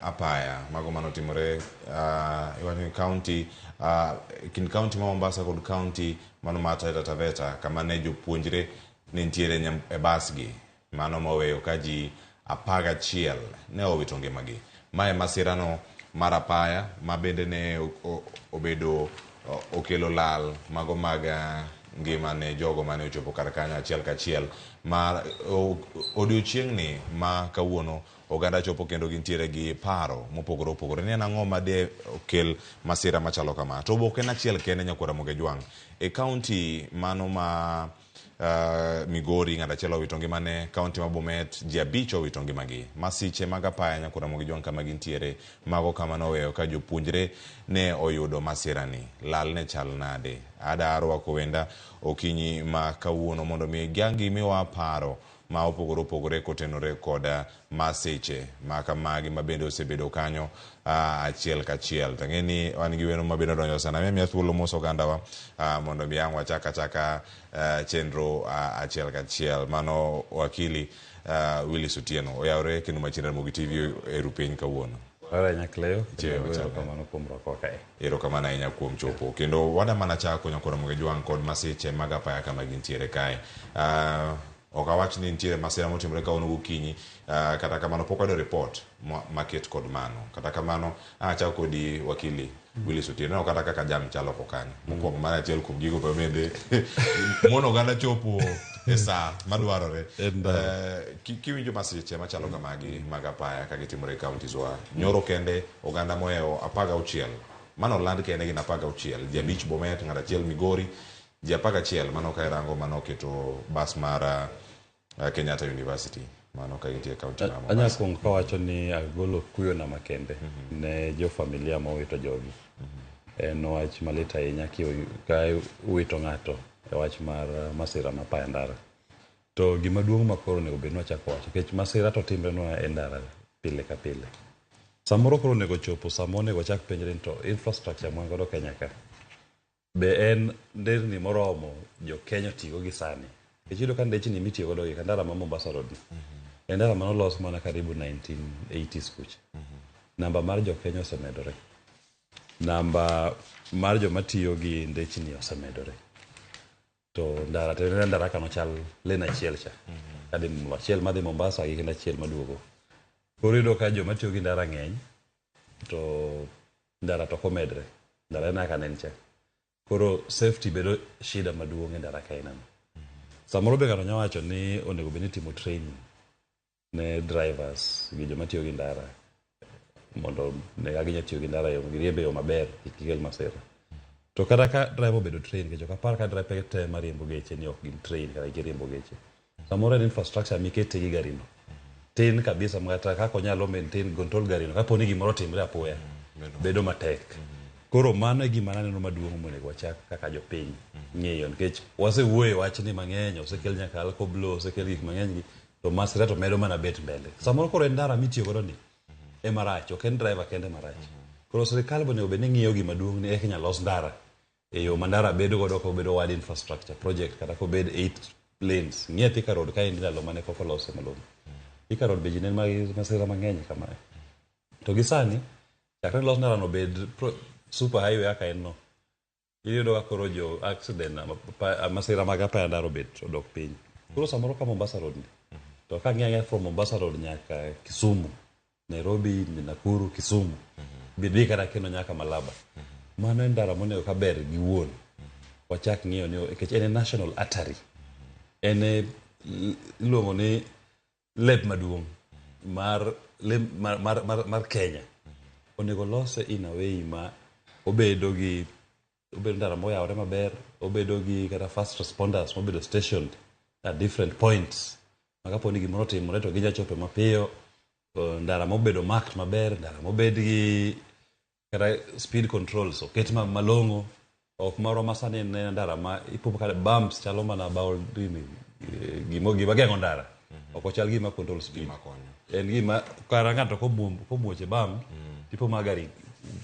apaya mago manotimore iwacho ni county kind county ma Mombasa kod county mano mar Taita Taveta kama ne jopuonjre ne nitiere e bas gi mano moweyo ka ji 11 ne owito ngimagi. Mae masirano mar apaya ma bende ne obedo okelo lal mago mag ngima ne jogo mane ochopo kar kanyo achiel kachiel mar odiochieng'ni ma kawuono oganda chopo kendo gintiere gi paro mopogore opogore ni en ang'o ma de okel masira machalo kama. To oboke en achiel kende nyakwar Ramogi Ajwang'. E county mano ma Migori ng'ato achiel owito ngimane, county ma Bomet ji 5 owito ngimagi. Masiche mag apaya nyakwar Ramogi Ajwang' kama gintiere mago kama noweyo ka jopuonjre ne oyudo masirani. Lal ne chal nade? Ada arwako wenda okinyi ma kawuono mondo mi giang' gimiwa paro ma opogore opogore kotenore kod masiche ma kamagi ma bende osebedo kanyo achiel kachiel. To ang'e ni wan gi weno ma bende odonjo sana. Miya thuolo mos ogandawa mondo mi ang' wachak achaka chenro achiel kachiel. Mano wakili Willis Otieno oyawre kendo machiegni Ramogi TV e rupiny kawuono. Erokamano kuom rwakowa kae. Erokamano ahinya kuom chopo. Kendo wada mana chako nyakwar Ramogi Ajwang' kod masiche mag apaya kama gintiere kae. Ok awach ni nitiere masira motimore kawuono gokinyi, kata kamano pok wayudo report maket kod mano. Kata kamano, ang' achak kodi wakili Willis Otieno, ineno kata kaka jam chalo oko kanyo. Mokwongo mano achiel kuom gigo ma bende mono oganda chopo e saa madwarore. Kiwinjo masiche machalo kamagi mag apaya ka gitimore e counties wa, nyoro kende oganda mohewo 16, mano oland kende gin 16, ji 5 Bomet, ng'ato achiel Migori, ji 11 mano ka irango mano oketo bas mar Kenyatta University mano ka gintie e county ma Mombasa. Anya kuongo kawacho ni agolo kuyona makende ne jo familia mowito jogi. En wach malit ahinya ka iwito ng'ato e wach mar masira ma apaya ndara. To gima duong' ma koro onego bed ni wachako wacho nikech masira to timrenwa e ndara pile ka pile. Samoro koro onego chopo sama onego wachak penjre ni to infrastructure mwan godo Kenya ka be en nderni moromo jo Kenya otigo gi sani. Nikech iyudo ka ndechni mitiyo godo gi ka ndara ma Mombasa Road ni, en ndara manolos mana karibu 1980s kucha. Namba mar jo Kenya osemedore. Namba mar joma tiyo gi ndechni osemedore. To ndara to en ndara kano chal lane achiel cha. Kadhi achiel madhi Mombasa gi kendo achiel maduogo. Koro iyudo ka joma tiyo gi ndara ng'eny to ndara to ok omedre. Ndara en kaka ne en cha. Koro safety bedo shida maduong' e ndara kaina no. Samoro be ng'ato nyalo wacho ni onego bed ni itimo training ne drivers gi joma tiyo gi ndara mondo ne kaka ginya tiyo gi ndara e yo giriemb e yo maber kik gikel masira. To kata ka driver obedo trained nikech ok apar ka driver te mariembo geche ni ok gin trained kata giriembo geche. Samoro en infrastructure mikete gi gari no tin kabisa makata kaka onyalo maintain control gari no kapo ni gimoro otimre apoya bedo matek. Koro mano e gima naneno maduong' monego wachak kaka jopiny ng'iyo nikech wasewuoyo e wachni mang'eny, osekel nyaka alcohol, osekel gik mang'eny gi to masira to medo mana bet mbele. Samoro koro en ndara mitiyo godo ni ema rach, ok en driver kende marach. Koro sirikal be onego bed ni ng'iyo gima duong' ni eka inyalo los ndara e yo ma ndara bedo godo kobedo wide infrastructure project kata kobed 8 lanes. Ng'iye Thika Road kaendi ndalo mane pok olose malong'o. Thika Road be ji ne masira mang'eny kamae. To gi sani, chakre los ndara no obed super highway kaka en no, iyudo ka koro jo accident, masira mag apaya ndara obet odok piny. Koro samoro ka Mombasa Road ni, to ka ng'iyo ang'iya from Mombasa Road nyaka Kisumu, Nairobi, Nakuru, Kisumu, bidhi kata kendo nyaka Malaba. Mano en ndara monego ka ber gi wuon. Wachak ng'iyo ni nikech en e national artery. En e iluongo ni lep maduong' mar, mar, mar, mar, mar Kenya. Onego lose in a way ma obedo gi obedo ndara moyawore maber, obedo gi kata first responders mobedo stationed at different points. Ma kapo ni gimoro otimore to ginya chope mapiyo. Ndara mobedo marked maber, ndara mobed gi kata speed controls oket malong'o. Ok moro ma sani en ndara ma ipopo kata bumps chalo mana boundary gima geng'o ndara. Ok ochal gima control speed. Gima konyo. En gima kata ng'ato komuoch e bump, tipo ma gari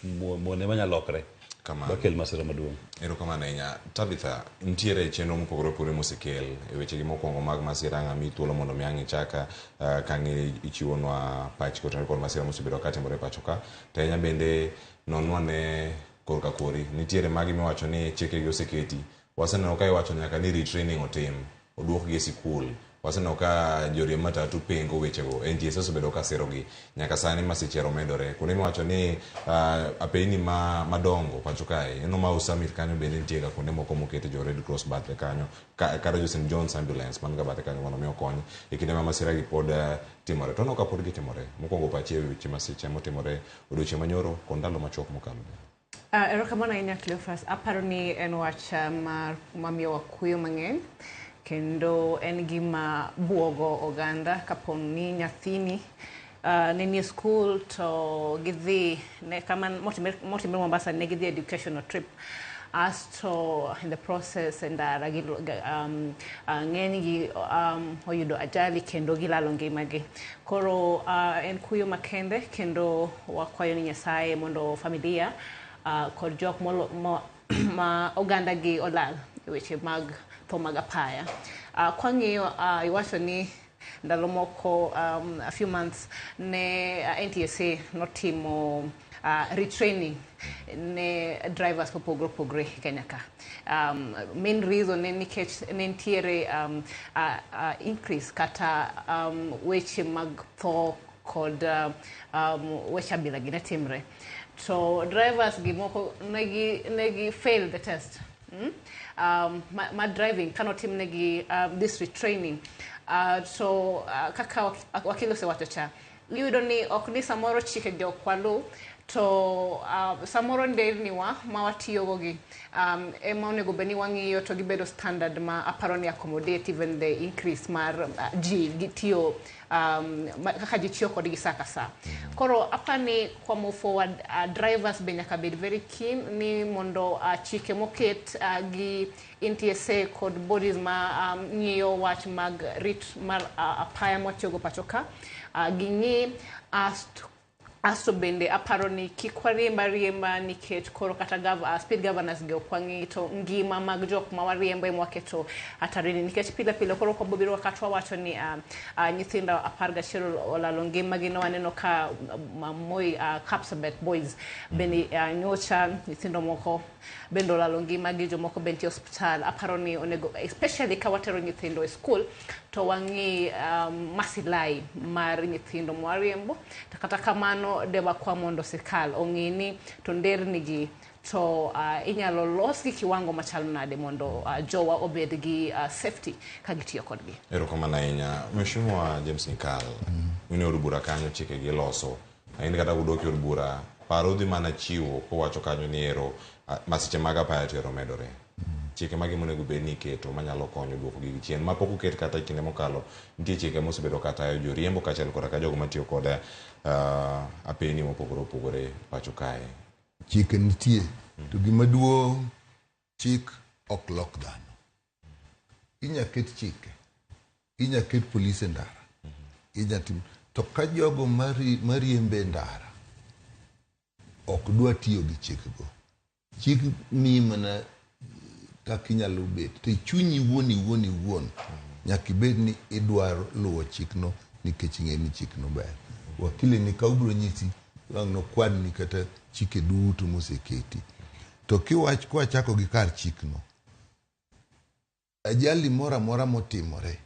muone manya lokre. Kamano. Dokel masira maduong'. Erokamano ahinya. Tabitha, nitiere chenro mopogore opogore mosekel e wechegi mokwongo mag masira. Ang' amiyi thuolo mondo mi ang' ichaka ka ang' ichiwonwa pachi kotenore kod masira mosebedo ka timore e pacho ka. To ahinya bende nonwa ane korka kori. Nitiere magi miwacho ni chikegi oseketi. Waseneno ka iwacho nyaka ni retraining otim. Oduokgi e sikul. Waseneno ka joriemb matatu pingo wechego. NTSA osebedo ka sirogi. Nyaka sani masiche ero medore. Kuonde miwacho ni apeyni ma madongo pacho kae, ineno Mau Summit kanyo bende nitie ga kuonde moko mokete jo Red Cross bathe kanyo, kata jo St John's Ambulance man ga bathe kanyo mondo mi okony e kinde ma masira gi pod timore. To aneno ka pod gitimore. Mokwongo pachi e weche masiche motimore odiochieng' manyoro kod ndalo machuok mokalo bende. Erokamano ahinya Cleophas. Aparo ni en wach mar mamiyowa kuyo mang'eny kendo en gima buogo oganda kapo ni nyathini ne nie skul to gidhi ne kama motimre motimre Mombasa ne gidhi educational trip asto in the process e ndara gi ng'enygi oyudo ajali kendo gilalo ngimagi. Koro en kuyo makende kendo wakwayo ni Nyasaye mondo familia kod jok molo, mo, ma oganda gi olal e weche mag tho mag apaya. Kwang'iyo iwacho ni ndalo moko a few months ne NTSA notimo retraining ne drivers mopogore opogore Kenya ka. Main reason ne nikech ne nitiere increase kata weche mag tho kod weche abila gi ne timre. To drivers gi moko negi negi fail the test. Ma driving kanotim negi this retraining. So kaka wakil osewacho cha, iyudo ni ok ni samoro chike gi ok walu to samoro nderni wa ma watiyogo gi ema onego bed ni wang'iyo to gibedo standard ma aparo ni accommodate even the increase mar ji gitiyo kaka ji tiyo kodgi sa ka sa. Koro apani kwa move forward drivers be nyaka bed very keen ni mondo chike moket gi NTSA kod bodies ma ng'iyo wach mag rit mar apaya mwatiyogo pacho ka ging'i asto bende aparo ni kik wariemb ariemba nikech koro kata speed governors gi ok wang'i to ngima mag jok ma wariembo ema waketo hatarini nikech pile pile koro kwabobiro kata wawacho ni nyithindo 11 olalo ngimagi ne waneno ka Moi Kapsabet Boys bende nyocha nyithindo moko bende olalo ngimagi jomoko be nitie osiptal aparo ni onego especially ka watero nyithindo e skul to wang'i masilai mar nyithindo mwariembo to kata kamano de wakwa mondo sirkal ong'i ni to nderni gi to inyalo los gi kiwango machalo nade mondo jowa obed gi safety ka gitiyo kodgi. Erokamano ahinya. Mheshimiwa James Nyikal, in e od bura kanyo chike gi loso. In kata kudok e od bura, paro udhi mana chiwo kuwacho kanyo ni ero masiche mag apaya to ero medore. Chike mage monego bed ni iketo manyalo konyo duoko gigi chien ma pok oket kata e kinde mokalo nitie chike mosebedo katayo joriembo kaachiel koda ka jogo matiyo kod apeni mopogore opogore pacho kae. Chike nitie to gima duong' chik ok lok dhano. Inya ket chike, inya ket polis e ndara, inya tim to ka jogo mariembo e ndara ok dwa tiyo gi chikgo, chik miyi mana kaka inyalo bet to e chunyi iwuon iwuon iwuon nyaka ibed ni idwaro luwo chikno nikech ing'e ni chikno ber. Wakili ni ka obiro nyisi wang' nokwadni kata chike duto moseketi. To kiwach kwachako gi kar chikno, ajali moro amora motimore,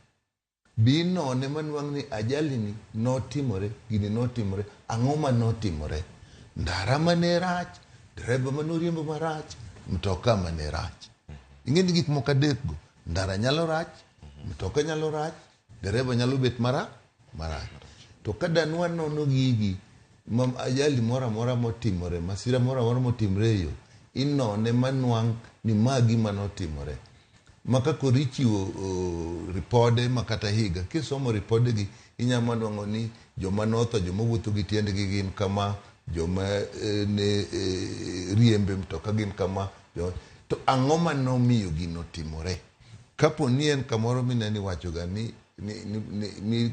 bi inone manwang' ni ajali ni notimore, gini notimore, ang'o manotimore? Ndara mane rach, dereba manoriembo marach, mtoka mane rach. Ing'e ni gik moko adek go, ndara nyalo rach, mtoka nyalo rach, dereba nyalo bet marach. To ka dan wanono gigi, ma ajali moro amora motimore, masira moro amora motimore e yo, inone manwang' ni ma gima notimore. Ma ka koro ichiwo ripode ma kata higa, kisomo ripode gi, inyalo manwang'o ni joma notho, joma wuotho gi tiendgi gin kama, joma ne riembe mtoka gin kama, to ang'o manomiyo gino timore? Kapo ni en kamoro mineno iwacho ga ni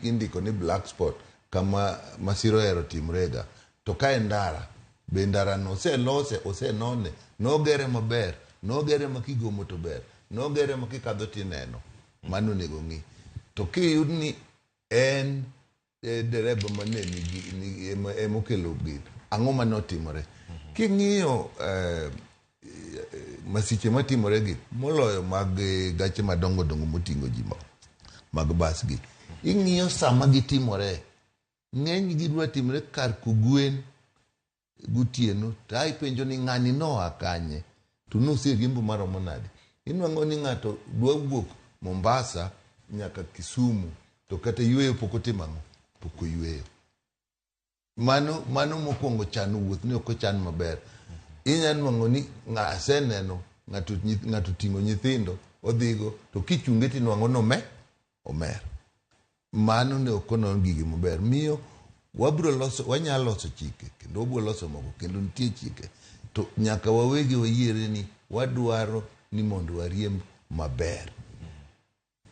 indiko ni black spot kama masira ohero timre ga, to ka en ndara, Be ndarano oselose, osenone, nogere maber, nogere ma kigomo to ber, nogere ma kikadho tineno. Mano onego ng'i. To kiyud ni en dereba mane nigi emokelo gino, ang'o mane otimore? King'iyo masiche matimore gi, moloyo mag gache madongo dongo moting'o ji mag bas gi, ing'iyo sama gitimore, ng'eny gi dwa timore kar kogwen gotieno, to a ipenjo ni ng'ani noa kanye, to noseriembo maromo nade. Inwang'o ni ng'ato dwa wuok Mombasa nyaka Kisumu, to kata yweyo pok otimo ang'o? Pok oyweyo. Mano mokwongo chano wuoth ni ok ochan maber. Inya nwang'o ni aseneno ng'ato ting'o nyithindo odhigo, to kichunge tinwang'o ni omer. Mano ne ok onon gigi maber. Miyo wabiro loso, wanyalo loso chike, kendo wabiro loso moko, kendo nitie chike. To nyaka wawegi wayiere ni wadwaro ni mondo wariemb maber.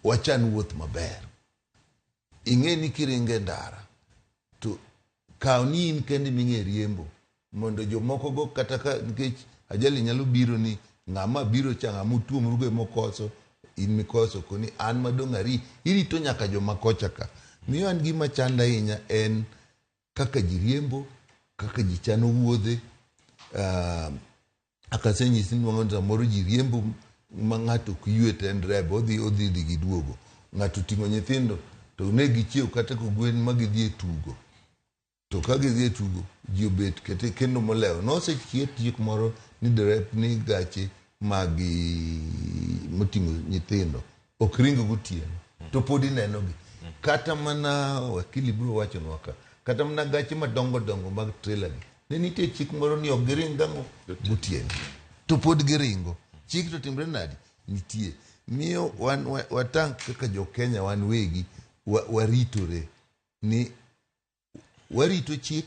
Wachan wuoth maber. Ing'e ni kiringo e ndara, to kaw ni in kendi ming'e riembo, mondo jomoko go kata ka, nikech ajali nyalo biro ni ng'ama biro cha, ng'ama utuomrugo emokoso, in mikoso, koni an madong' ari, irito nyaka joma kocha ka. Miyo an gima chanda ahinya en kaka ji riembo, kaka ji chano wuodhe. Kaka asenyisi ni nwang'o ni samoro ji riembo ma ng'ato ok ywe to en dereba, odhi dhi giduogo. Ng'ato oting'o nyithindo to ne gichiew kata kogwen ma gidhi e tugo. To ka gidhi e tugo, ji obet kete kendo molewo. Noseket chik moro ni derep ni gache mag moting'o nyithindo ok ring gotieno, to pod inenogi. Kata mana wakili biro wachonwa ka, kata mana gache madongo dongo mag trailer gi, ne nitie chik moro ni ok giring gang'o gotieno, to pod giringo. Chik to timre nadi? Nitie. Miyo wan watang' kaka jo Kenya wan wegi waritore ni warito chik,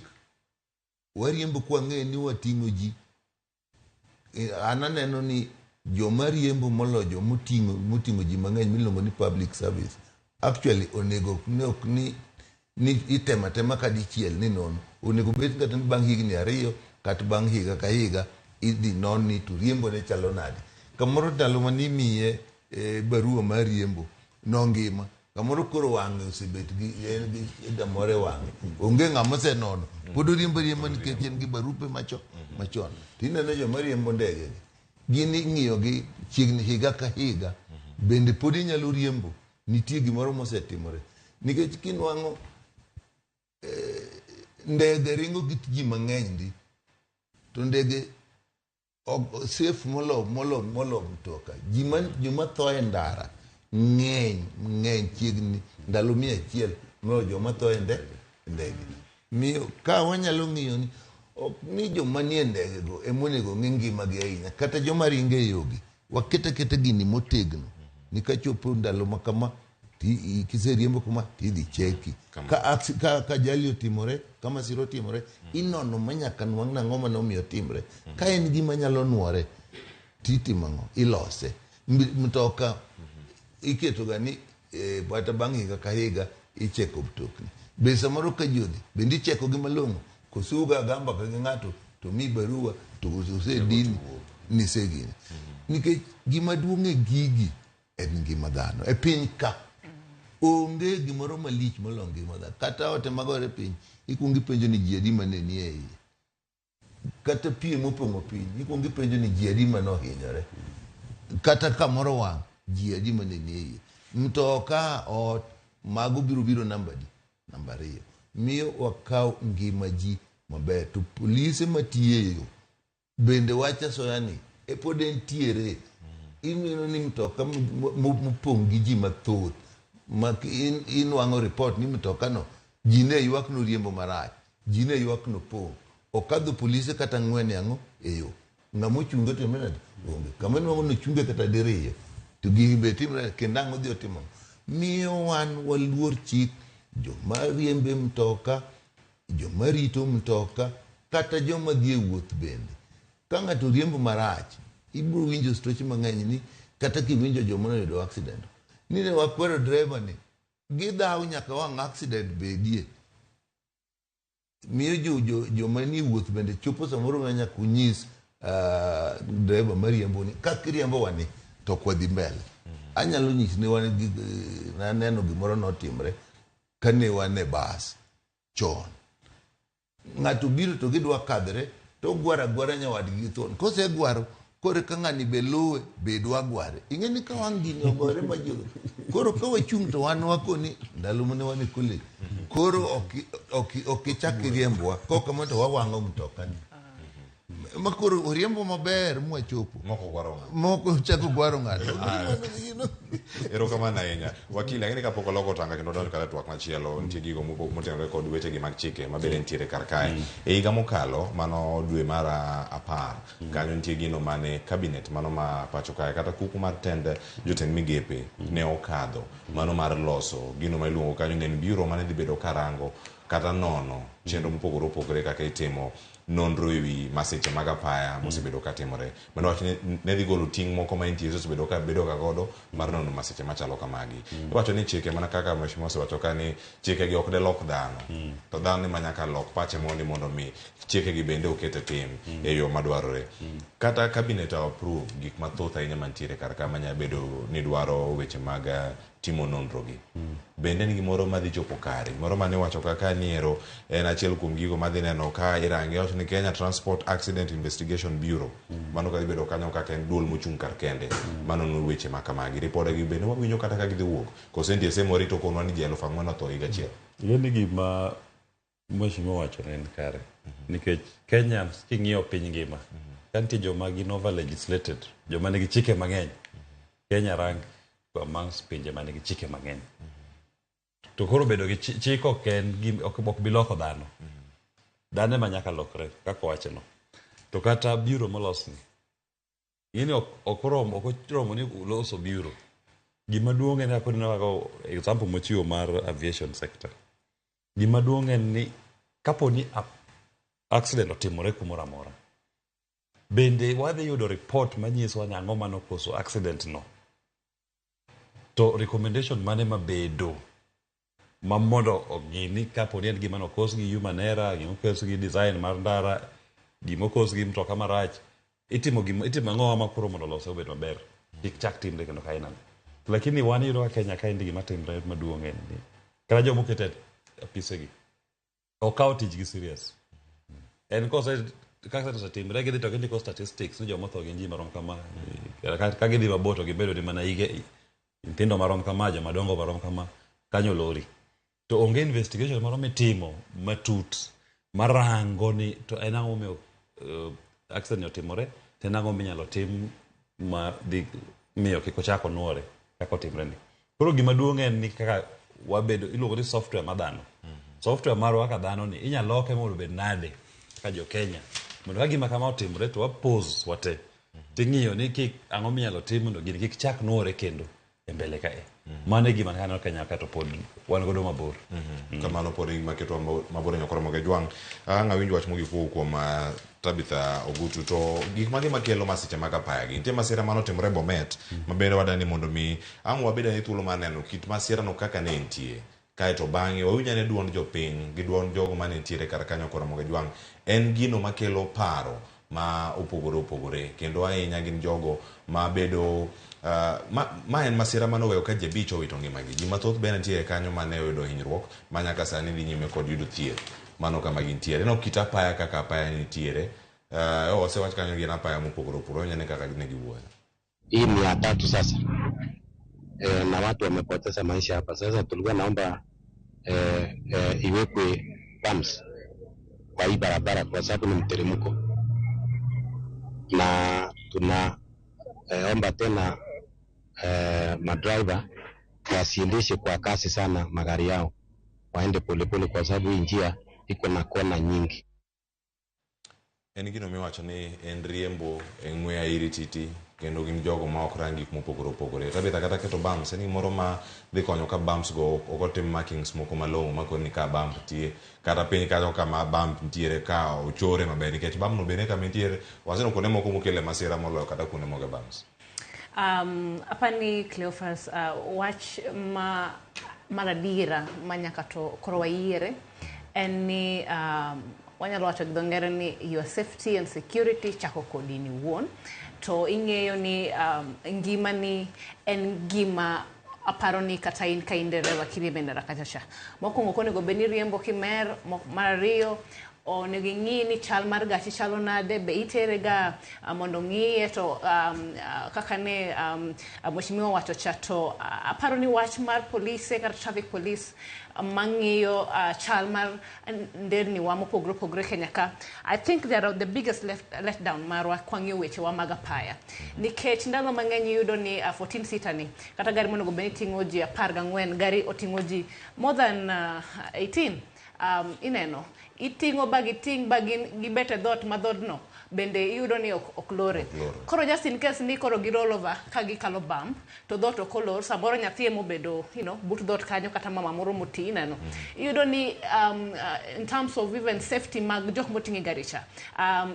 wariembo kwang'eyo ni wating'o ji. An aneno ni joma riembo moloyo joma moting'o ji mang'eny miluongo ni public service actually onego ne ok ni itemo atema ka dichiel ni nono, onego bed kata ni bang' higni 2 kata bang' higa ka higa idhi non ni to riembo ne chalo nade. Kamoro ndalo manimiye barua mar riembo nongima, kamoro koro wang'e osebet gi en gi shida moro e wang'e, onge ng'ama osenono, pod oriembo riembo nikech en gi barupe machon. Tineno joma riembo ndege gi, gin ing'iyo gi chiegni higa ka higa, bende pod inyalo riembo, nitie gimoro mosetimore. Nikech kinwang'o ndege ringo gi ji mang'eny ndi, to ndege safe molo mtoka. Joma tho e ndara ng'eny ng'eny chiegni ndalo 100 moloyo joma tho e ndege. Miyo ka wanyalo ng'iyo ni ok ni joma nie ndege go emonego ng'i ngimagi ahinya, kata joma ringo e yogi, waket aketa gini motegno ni kachopo ndalo ma kama kiseriembo kama tidhi cheki. Ka ajali otimore, ka masira otimore, inono manyaka nwang' nang'o manomiyo otimre. Ka en gima nyalo nuore, titimo ang'o? Ilose. Mtoka iketo ga ni kata bang' higa ka higa icheko mtokni. Be samoro ka ji odhi, bende icheko gi malong'o? Koso uga agamba ka gi ng'ato to mi barua to osedini ni segini. Nikech gima duong' e gigi en ngima dhano. E piny ka onge gimoro malich moloyo ngima dhano. Kata ote magore piny, ikuongo ipenjo ni ji adi mane nie iye. Kata pie mopong'o piny, ikuongo ipenjo ni ji adi mane ohinyore. Kata kamoro wang', ji adi mane nie iye. Mtoka, ot, mago biro biro namba adi? Namba 2. Miyo wakaw ngima ji maber. To polise matiyo e yo bende wach asoya ni e pod entiere. Ineno ni mtoka mopong' gi ji mathoth ma inwang'o report ni mtoka no ji ne ywak noriembo marach, ji ne ywak nopong', okadho polise kata 4 ang'o e yo, ng'ama ochunge to nade? Onge. Kama inwang'o nochunge kata 2 to gigi be timre kendo ang' odhi otimo. Miyo wan waluor chik, joma riembe mtoka, joma rito mtoka, kata joma dhi e wuoth bende. Ka ng'ato riembo marach, ibiro winjo stoche mang'eny ni kata kiwinjo joma noyudo accident, ni ne wakwero dereba ni gidhaw nyaka wang' accident bedie. Miyo jo, jo, joma nie wuoth bende chopo samoro ma nyaka unyis dereva mariembo ni kaka iriembowa ni to ok wadhi mbele. Anyalo nyisi ni wan gi, naneno gimoro notimre kane wan e bas chon. Ng'ato biro to gidwa kadhre to ogwaro agwara nyawadgi gi thuon. Kosegwaro koro ka ng'ani be luwe be dwa gware. Ing'e ni ka wang' gini ogore ma ji koro ka wachung' to wan wakoni ndalo mane wan e college koro ok ok ok ichak iriembwa kok kamano to wawang'o mtoka ni. Ma koro oriembo maber mwachopo. Moko gwaro ng'ato. Moko chako gwaro ng'ato. Erokamano ahinya. Wakili, ang'e ni kapok oloko tanga kendo donjo kata e twak machielo, nitie gigo motenore kod wechegi mag chike ma bende nitiere kar kae. E higa mokalo, mano dwe mar apar, kanyo nitie gino mane cabinet mano ma pacho kae kata kuku mar tend jotend migepe ne okadho, mano mar loso gino ma iluongo kanyo ni en bureau mane dhi bedo karango kata nono chenro mopogore opogore kaka itimo nonro ewi masiche mag apaya mosebedo ka timore. Mano wach ni ne dhi golo ting' moko ma NTSA osebedo ka bedo ga godo mar nono masiche machalo kamagi. Iwacho ni chike mana kaka mheshimiwa osewacho ka ni chike gi ok de lok dhano. To dhano ema nyaka lok pache mondi mondo mi chike gi bende oket e tim e yo madwarore. Kata cabinet approve gik mathoth ahinya mantiere kar ka manya bedo ni dwaro weche mag timo nonro gi. Bende en gimoro madhi chopo kare? Gimoro mane iwacho kaka ni ero en achiel kuom gigo madhi neno ka irange iwacho ni Kenya Transport Accident Investigation Bureau. Mano kadhi bedo kanyo kaka en duol mochung' kar kende. Manono weche ma kamagi. Ripode gi bende wawinjo kata ka gidhi wuok. Koso NTSA morito konwa ni ji 4,000 otho higa achiel. Ing'e ni gima mheshimiwa owacho ne en kare. Nikech Kenya king'iyo piny ngima, ka nitie joma gin over legislated, joma nigi chike mang'eny, Kenya rank amongst pinje manigi chike mang'eny. To koro bedo gi chik ok en gim, ok, ok bi loko dhano. Dhano ema nyaka lokre kaka owachono. To kata bureau molosni, ing'eni ok, ok oromo, ok oromo ni loso bureau. Gima duong' en kaka ineno kaka example mochiwo mar aviation sector. Gima duong' en ni kapo ni accident otimore kumoro amora, bende wadhi yudo report manyiso ni ang'o mane okoso accident no. To recommendation mane mabedo ma mondo ogini kapo ni en gima nokos gi human error, gima okos gi design mar ndara, gima okos gi mtoka marach, itimo gima itimo ang'o ma koro mondo olose obed maber kik chak timre kendo ka inani. Lakini wan iyudo ka Kenya kaendi gima timre maduong' en ni kata joma oket e apisegi ok kaw tijgi serious. En kose kaka osetimre gidhi to gindiko statistics ni joma otho gin ji marom kama. Ka gidhi mabor to gibedo ni mana hige nyithindo marom kama, joma dongo marom kama, kanyo lori. To onge investigation moro mitimo matut marango ni to en ang'o momiyo accident ni otimore, to en ang'o minyalo tim ma dhi miyo kik ochak onuore kaka otimre ni. Koro gima duong' en ni kaka wabedo, iluongo ni software mar dhano. Software marwa kaka dhano ni inyalo loke mondo obed nade kaka jo Kenya. Mondo ka gima kama otimore to wa pause wate. Ting'iyo ni kik ang'o minyalo tim mondo gini kik chak nuore kendo e mbele kae. Mano e gima aneno Kenya ka to pod wan godo mabor. Kamano pod e gima ketwa mabor e Nyakoro Mogejwang'. Ang' awinj wach mogik kowuok kuom Tabitha Ogutu to gik mage makelo masiche mag apaya gi. Nitie masira mane otimore Bomet ma bende wadani mondo mi ang' wabed ane thuolo mar neno kit masira no kaka ne entie. Kaeto bang'e wawinj ane duond jopiny gi duond jogo mane nitiere kar kanyo Koro Mogejwang'. En gino makelo paro ma opogore opogore kendo ahinya gin jogo ma bedo ma en masira mane oweyo ka ji abich owito ngimagi. Ji mathoth bende nitiere kanyo mane oyudo hinyruok ma nyaka sani dhi nyime kod yudo thieth. Mano kama gintiere. Ineno kit apaya kaka apaya nitiere. Osewach kanyo gin apaya mopogore opogore. Wawinj ane kaka ne giwuoyo. Hii ni ya tatu sasa. Na watu wamepoteza maisha hapa. Sasa tulikuwa naomba iwekwe pumps kwa hii barabara kwa sababu ni mteremko. Na tuna omba tena madriver wasiendeshe kwa kasi sana magari yao, waende polepole kwa sababu hii njia iko na kona nyingi. En gino miwacho ni en riembo e ng'we airititi kendo gin jogo ma ok rang gik mopogore opogore. Tabitha kata keto bumps en gimoro ma dhi konyo ka bumps go ok otim markings moko malong'o makoni ni ka bump nitie kata piny kanyo kama bump nitiere ka ochore maber nikech bump no bende kama nitiere waseneno kuonde moko mokele masira moloyo kata kuonde moge bumps. Apani Cleophas, wach ma mar adiera ma nyaka to koro wayiere en ni wanyalo wacho gi dho ngere ni your safety and security chako kodi in iwuon. To ing'eyo ni ngimani en gima aparo ni kata in ka in dereva kiriembo e ndara kacha cha. Mokwongo ok onego bed ni iriembo kimer, mar ariyo onego ing'i ni chal mar gachi chalo nade, be itere ga mondo ong'iye to kaka ne mheshimiwa owacho cha to aparo ni wach mar polise kata traffic police mang'iyo chal mar nderni wa mopogore opogore Kenya ka, I think they are the biggest letdown marwa kwang'iyo weche wa mag apaya. Nikech ndalo mang'eny iyudo ni 14 seater ni kata gari monego bed ni ting'o ji 14, gari oting'o ji more than 18. Ineno iting'o ba giting' ba gin gibet e dhoot ma dhoodno bende iyudo ni ok lore. Koro just in case ni koro gi roll over ka gikalo bump to dhoot ok olor, samoro nyathi emobedo but dhoot kanyo kata mama moro moti ineno. Iyudo ni in terms of even safety mag jok moting'o e gari cha,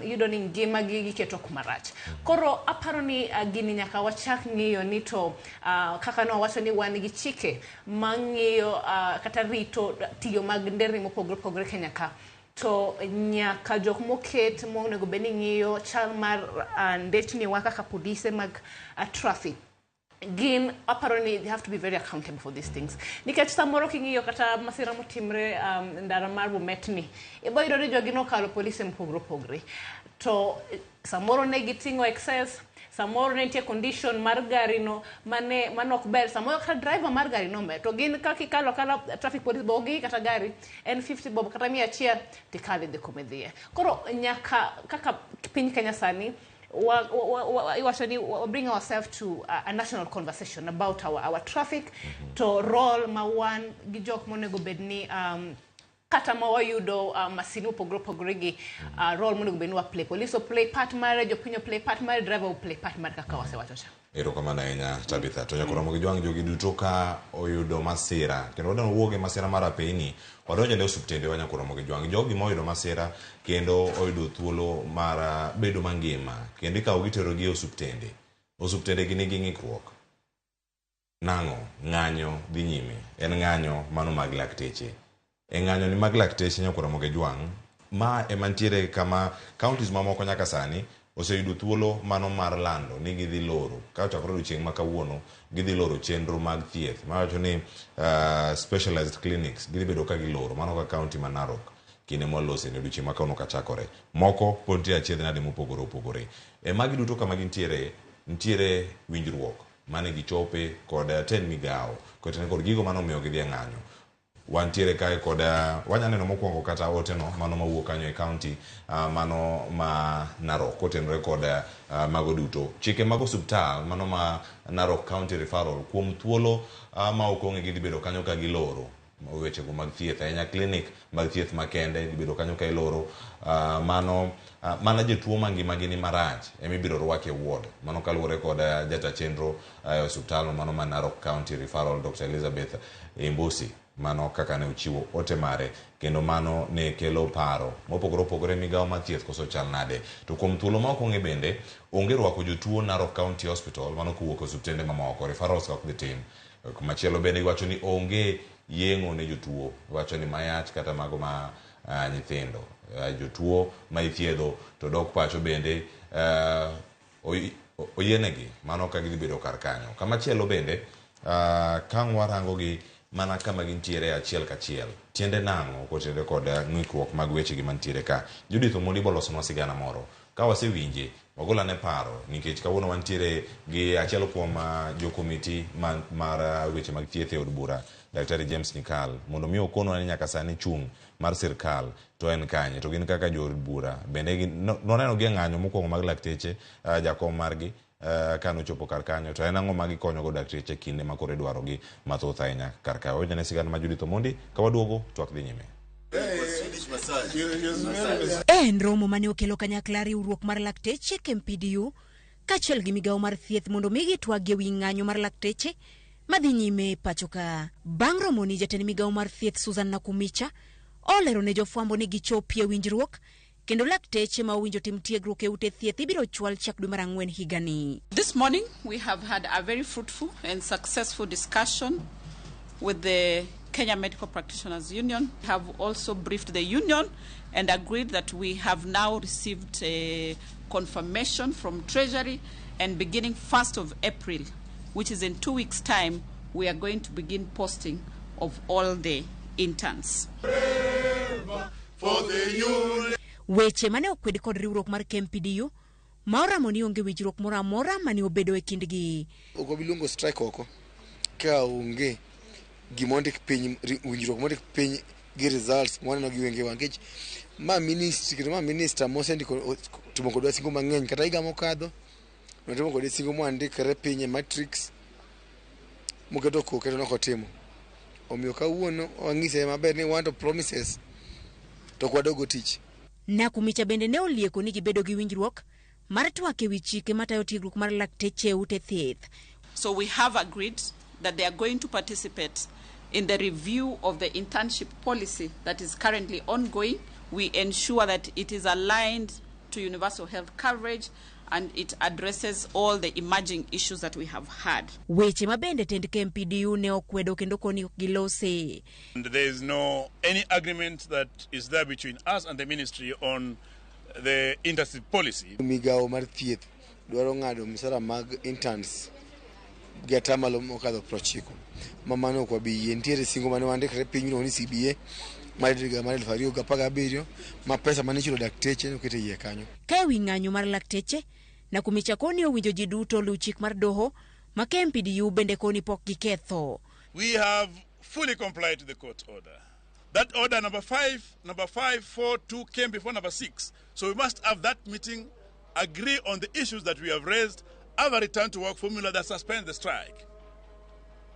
iyudo ni ngima gi giketo kuma rach. Koro aparo ni gini nyaka wachak ng'iyo ni to kaka ne wawacho ni wan gi chike mang'iyo kata rito tiyo mag nderni mopogore opogore Kenya ka. To nyaka jok moket monego bed ni ng'iyo chal mar ndechni wa kaka polise mag traffic gin aparo ni they have to be very accountable for these things. Nikech samoro king'iyo kata masira motimre ndara mar Bomet ni, ibo yudo ni jogi nokalo polise mopogore opogore. To samoro ne giting'o excess, samoro ne nitie condition mar gari no mane ok ber, samoro kata driver mar gari no ber. To gin kaka ikalo akala traffic police bo gi kata gari en 50 bob kata 100 tikalo idhi kuma idhiye. Koro nyaka kaka piny Kenya sani iwacho ni wa bring ourselves to a national conversation about our traffic, to role ma wan gi jok monego bed ni kata ma wayudo masin mopogore opogore gi role monego bed ni wa play. Police o play part mare, jopiny o play part mare, driver o play part mare kaka wasewacho cha. Erokamano ahinya Tabitha. To nyaka romo gi jwang' jogi duto ka oyudo masira. Kendo wadwa wuok e masira mar apeyni, wadonjo ne osiptende wa nyaka romo gi jwang'. Jogi moyudo masira kendo oyudo thuolo mar bedo mangima. Kendo ikawo gi tero gi e osiptende. Osiptende gi nigi ng'ikruok. Nang'o? Ng'anyo dhi nyime. En ng'anyo mano mag lakteche. E ng'anyo ni mag lakteche nyaka romo gi jwang'. Ma ema nitiere kama counties mamoko nyaka sani oseyudo thuolo mano mar lando ni gidhi loro. Ka ochakore odiochieng' ma kawuono, gidhi loro chenro mag thieth. Mawacho ni specialized clinics gidhi bedo ka giloro. Mano ka county ma Narok kinde mwalose ni odiochieng' ma kawuono kachakore. Moko pod nitie achiedh nade mopogore opogore. E magi duto kama gintiere, nitiere winjruok mane gichope kod tend migawo. Kod gigo mane omiyo gidhi e ng'anyo. Wantiere kae kod wanya neno mokwongo kata ote no mano mawuok kanyo e county mano ma Narok kotenore kod mago duto. Chike mag osiptal mano ma Narok County Referral kuom thuolo ma ok ong'e gidhi bedo kanyo ka giloro wechego mag thieth ahinya clinic mag thieth makende dhi bedo kanyo ka iloro mano mana jotuo mangimagi ni marach ema ibiro rwaki e ward. Mano kaluwore kod jata chenro e osiptal mano ma Narok County Referral Dr. Elizabeth Imbusi. Mano kaka ne ochiwo ote mare kendo mano ne kelo paro mopogore opogore migawo mar thieth koso chal nade. To kuom thuolo ma ok ong'e bende onge rwako jotuo Narok County Hospital mano kowuok e osiptende mamoko referrals ok dhi tim. Machielo bende iwacho ni onge yeng'o ne jotuo. Iwacho ni mayach kata mago ma nyithindo. Jotuo ma ithiedho to dok pacho bende oyienegi mano ka gidhi bedo kar kanyo. Kamachielo bende ka warango gi mana kama gintiere achiel kachiel. Tiende nang'o kotenore kod ng'ikruok mag weche gi mantiere ka. Judith Omondi bolosonwa sigana moro. Ka wasewinje, wagol ane paro nikech kawuono wantiere gi achiel kuom jokomiti mar weche mag thieth e od bura, Daktari James Nyikal, mondo mi okonwa ni nyaka sani chung' mar sirkal to en kanye, to gin kaka jood bura bende noneno gi e ng'anyo mokwongo mag lakteche, jakom margi kanochopo kar kanyo to en ang'o ma gikonyo go dakteche kinde ma koro idwaro gi mathoth ahinya kar kae. Wawinj ane sigana ma Judith Omondi ka waduogo twak dhi nyime. En romo mane okelo kanyakla riwruok mar lakteche KMPDU kaachiel gi migawo mar thieth mondo mi gitwag e wi ng'anyo mar lakteche madhi nyime e pacho ka. Bang' romoni jatend migawo mar thieth Susan Nakumicha olero ne jofwambo ni gichopie winjruok kendo lakteche ma owinjo tim tiegruok e ute thieth ibiro chwal chak dwe mar ang'wen higani. This morning we have had a very fruitful and successful discussion with the Kenya Medical Practitioners Union have also briefed the union and agreed that we have now received a confirmation from Treasury, and beginning 1st of April, which is in 2 weeks' time, we are going to begin posting of all the interns. Weche mane okwed kod riwruok mar KMPDU ma oramo ni onge winjruok moro amora mane obedo e kindgi. Ok wabi luongo strike oko ka onge gima ondik piny, winjruok mondik piny gi results mwaneno gi wengewa, nikech ma ministry kendo ma minister mosendiko timo kodwa singo mang'eny. Kata higa mokadho notimo kode singo mwandikre piny e matrix moketo koke to nokotimo. Omiyo kawuono wang'ise maber ni wan to promises to ok wadogo tich. Nakhumicha bende ne olieko ni gibedo gi winjruok mar twak ewi chike matayo tiegruok mar lakteche e ute thieth. So we have agreed that they are going to participate in the review of the internship policy that is currently ongoing. We ensure that it is aligned to universal health coverage and it addresses all the emerging issues that we have had. Weche ma bende tend KMPDU ne okwedo kendo koni ok gilose. And there is no any agreement that is there between us and the ministry on the internship policy. Migawo mar thieth dwaro ng'ado misara mag interns gi atamalo mokadho 90, ma mano ok wabi yie. Nitiere singo mane wandikre piny miluongo ni CBA mar higa mar 2017 ma pesa mane ichulo dakteche noket e iye kanyo. Ka ewi ng'anyo mar lakteche, Nakhumicha koni owinjo ji duto luw chik mar doho ma KMPDU bende koni pok giketho. We have fully complied to the court order. That order number 5, number 5, 4, 2 came before number 6. So we must have that meeting, agree on the issues that we have raised, have a return to work formula that suspends the strike.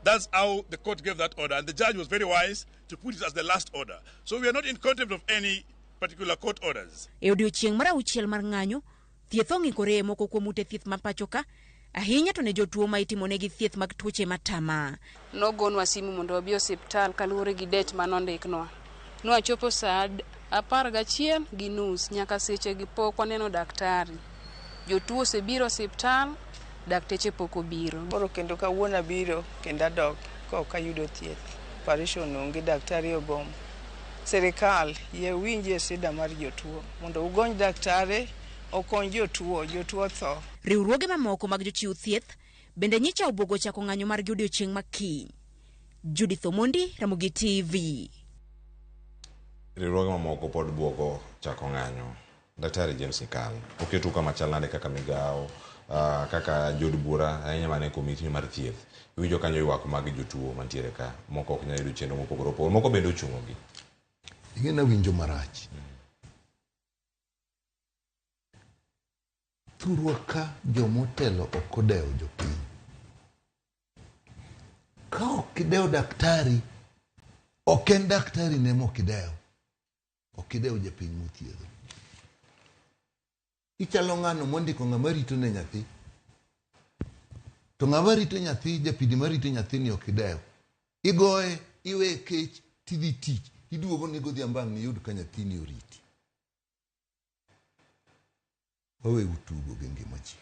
That's how the court gave that order, and the judge was very wise to put it as the last order. So we are not in contempt of any particular court orders. E odiochieng' mar auchiel mar ng'anyo, thieth ong'ikore e moko kuom ute thieth ma pacho ka, ahinya to ne jotuo ma itimonegi thieth mag tuoche matama. Nogonwa simu mondo wabi osiptal kaluwore gi date manondiknwa. Nwachopo saa 11:30 nyaka seche gi pok waneno daktari. Jotuo osebiro osiptal, dakteche pok obiro. Koro kendo kawuono abiro kendo adok ka ok ayudo thieth. Operation onge, daktari ogomo. Sirikal yie winjie sida mar jotuo mondo ugony daktari okony jotuo, jotuo tho. Riwruoge mamoko mag jochiw thieth bende nyicha obwogo chako ng'anyo margi odiochieng' ma kiny. Judith Omondi, Ramogi TV. Riwruoge mamoko pod bwogo chako ng'anyo. Daktari James Nyikal, oketu kama chal nade kaka migawo, kaka jood bura ahinya mana e komiti mar thieth. Iwinjo kanyo ywak mag jotuo mantiere ka, moko ok nyal yudo chenro mopogore opogore, moko bende ochung'ogi. Ing'e nawinjo marach. Thurwa ka jomotelo ok odewo jopiny. Ka ok idewo daktari, ok en daktari ne mok idewo. Ok idewo japiny mothiedho. Ichalo ng'ano mondiko ng'ama rito ne nyathi. To ng'ama rito nyathi, japidi marito nyathini ok idewo. Igoye, iweye kech, tidhi tich. Iduogo ni godhiambo ang' niyud ka nyathini oriti. Wawe utugo gi ngima ji.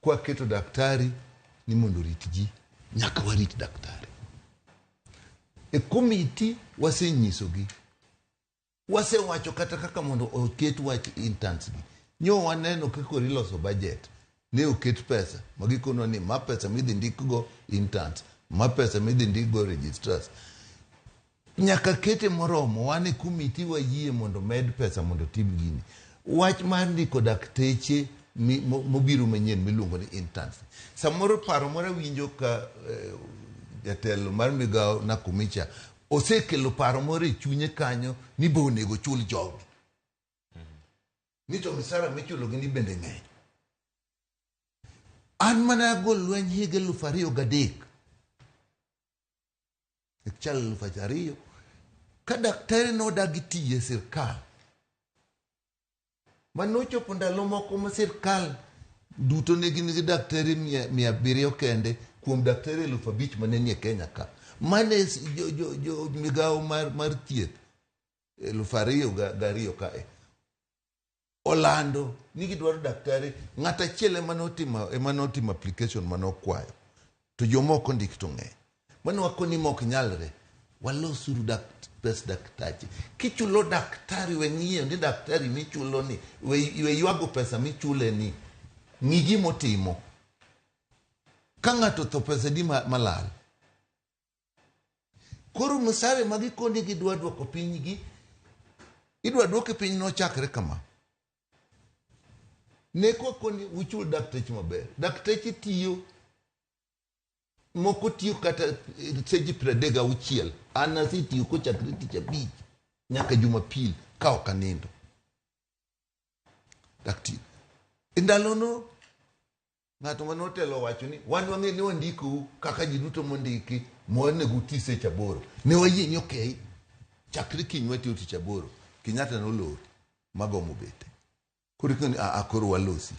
Kwaketo daktari ni mondo orit ji, nyaka warit daktari. E komiti wasenyisogi, wasewacho kata kaka mondo oket wach interns gi. Nyo waneno kaka iloso budget, ne oket pesa, ma gikonwa ni ma pesa midhi ndikgo interns, ma pesa midhi ndikgo registrars. Nyaka kete moromo, wan e komiti wayie mondo med pesa mondo tim gini. Wach mar ndiko dakteche mobiro manyien miluongo ni interns. Samoro paro moro awinjo ka jatelo mar migawo Nakhumicha osekelo paro moro e chunye kanyo ni be onego chul jogi. Ni to misara michulogi ni bende ng'eny. An mana agol lweny higa 2003. Chal 2000 ka daktari nodagi tiyo e sirkal. Manochopo ndalo moko ma sirkal duto ne gin gi daktari 700 kende kuom daktari 5,000 mane nie Kenya ka. Mane migawo mar thieth 2002 kae olando ni gidwaro daktari ng'at achiel ema notimo application manokwayo to jomoko ndik to ng'eny. Mano wakoni mok nyalre. Walosuru dak, pes daktache. Kichulo daktari we ng'iyo ni daktari michulo ni we ywago pesa michule ni. Ng'i gimotimo. Ka ng'ato otho pesa di malal. Koro msare ma gikoni gidwa dwoko piny gi, idwa dwoke piny nochakre kama. Ne kwakoni uchul dakteche maber. Dakteche tiyo, moko tiyo kata seche 36. An asetiyo kochakre tich abich nyaka Jumapil ka ok anindo. Dakti. E ndalono ng'ato mane otelo owacho ni wan wang'e ni wandikou kaka ji duto mondiki monego uti seche 8. Ne wayie ni okei, chakre kiny watiyo tich 8. Kenyatta nolor magomo bete. Koro ikoni a koro walosi.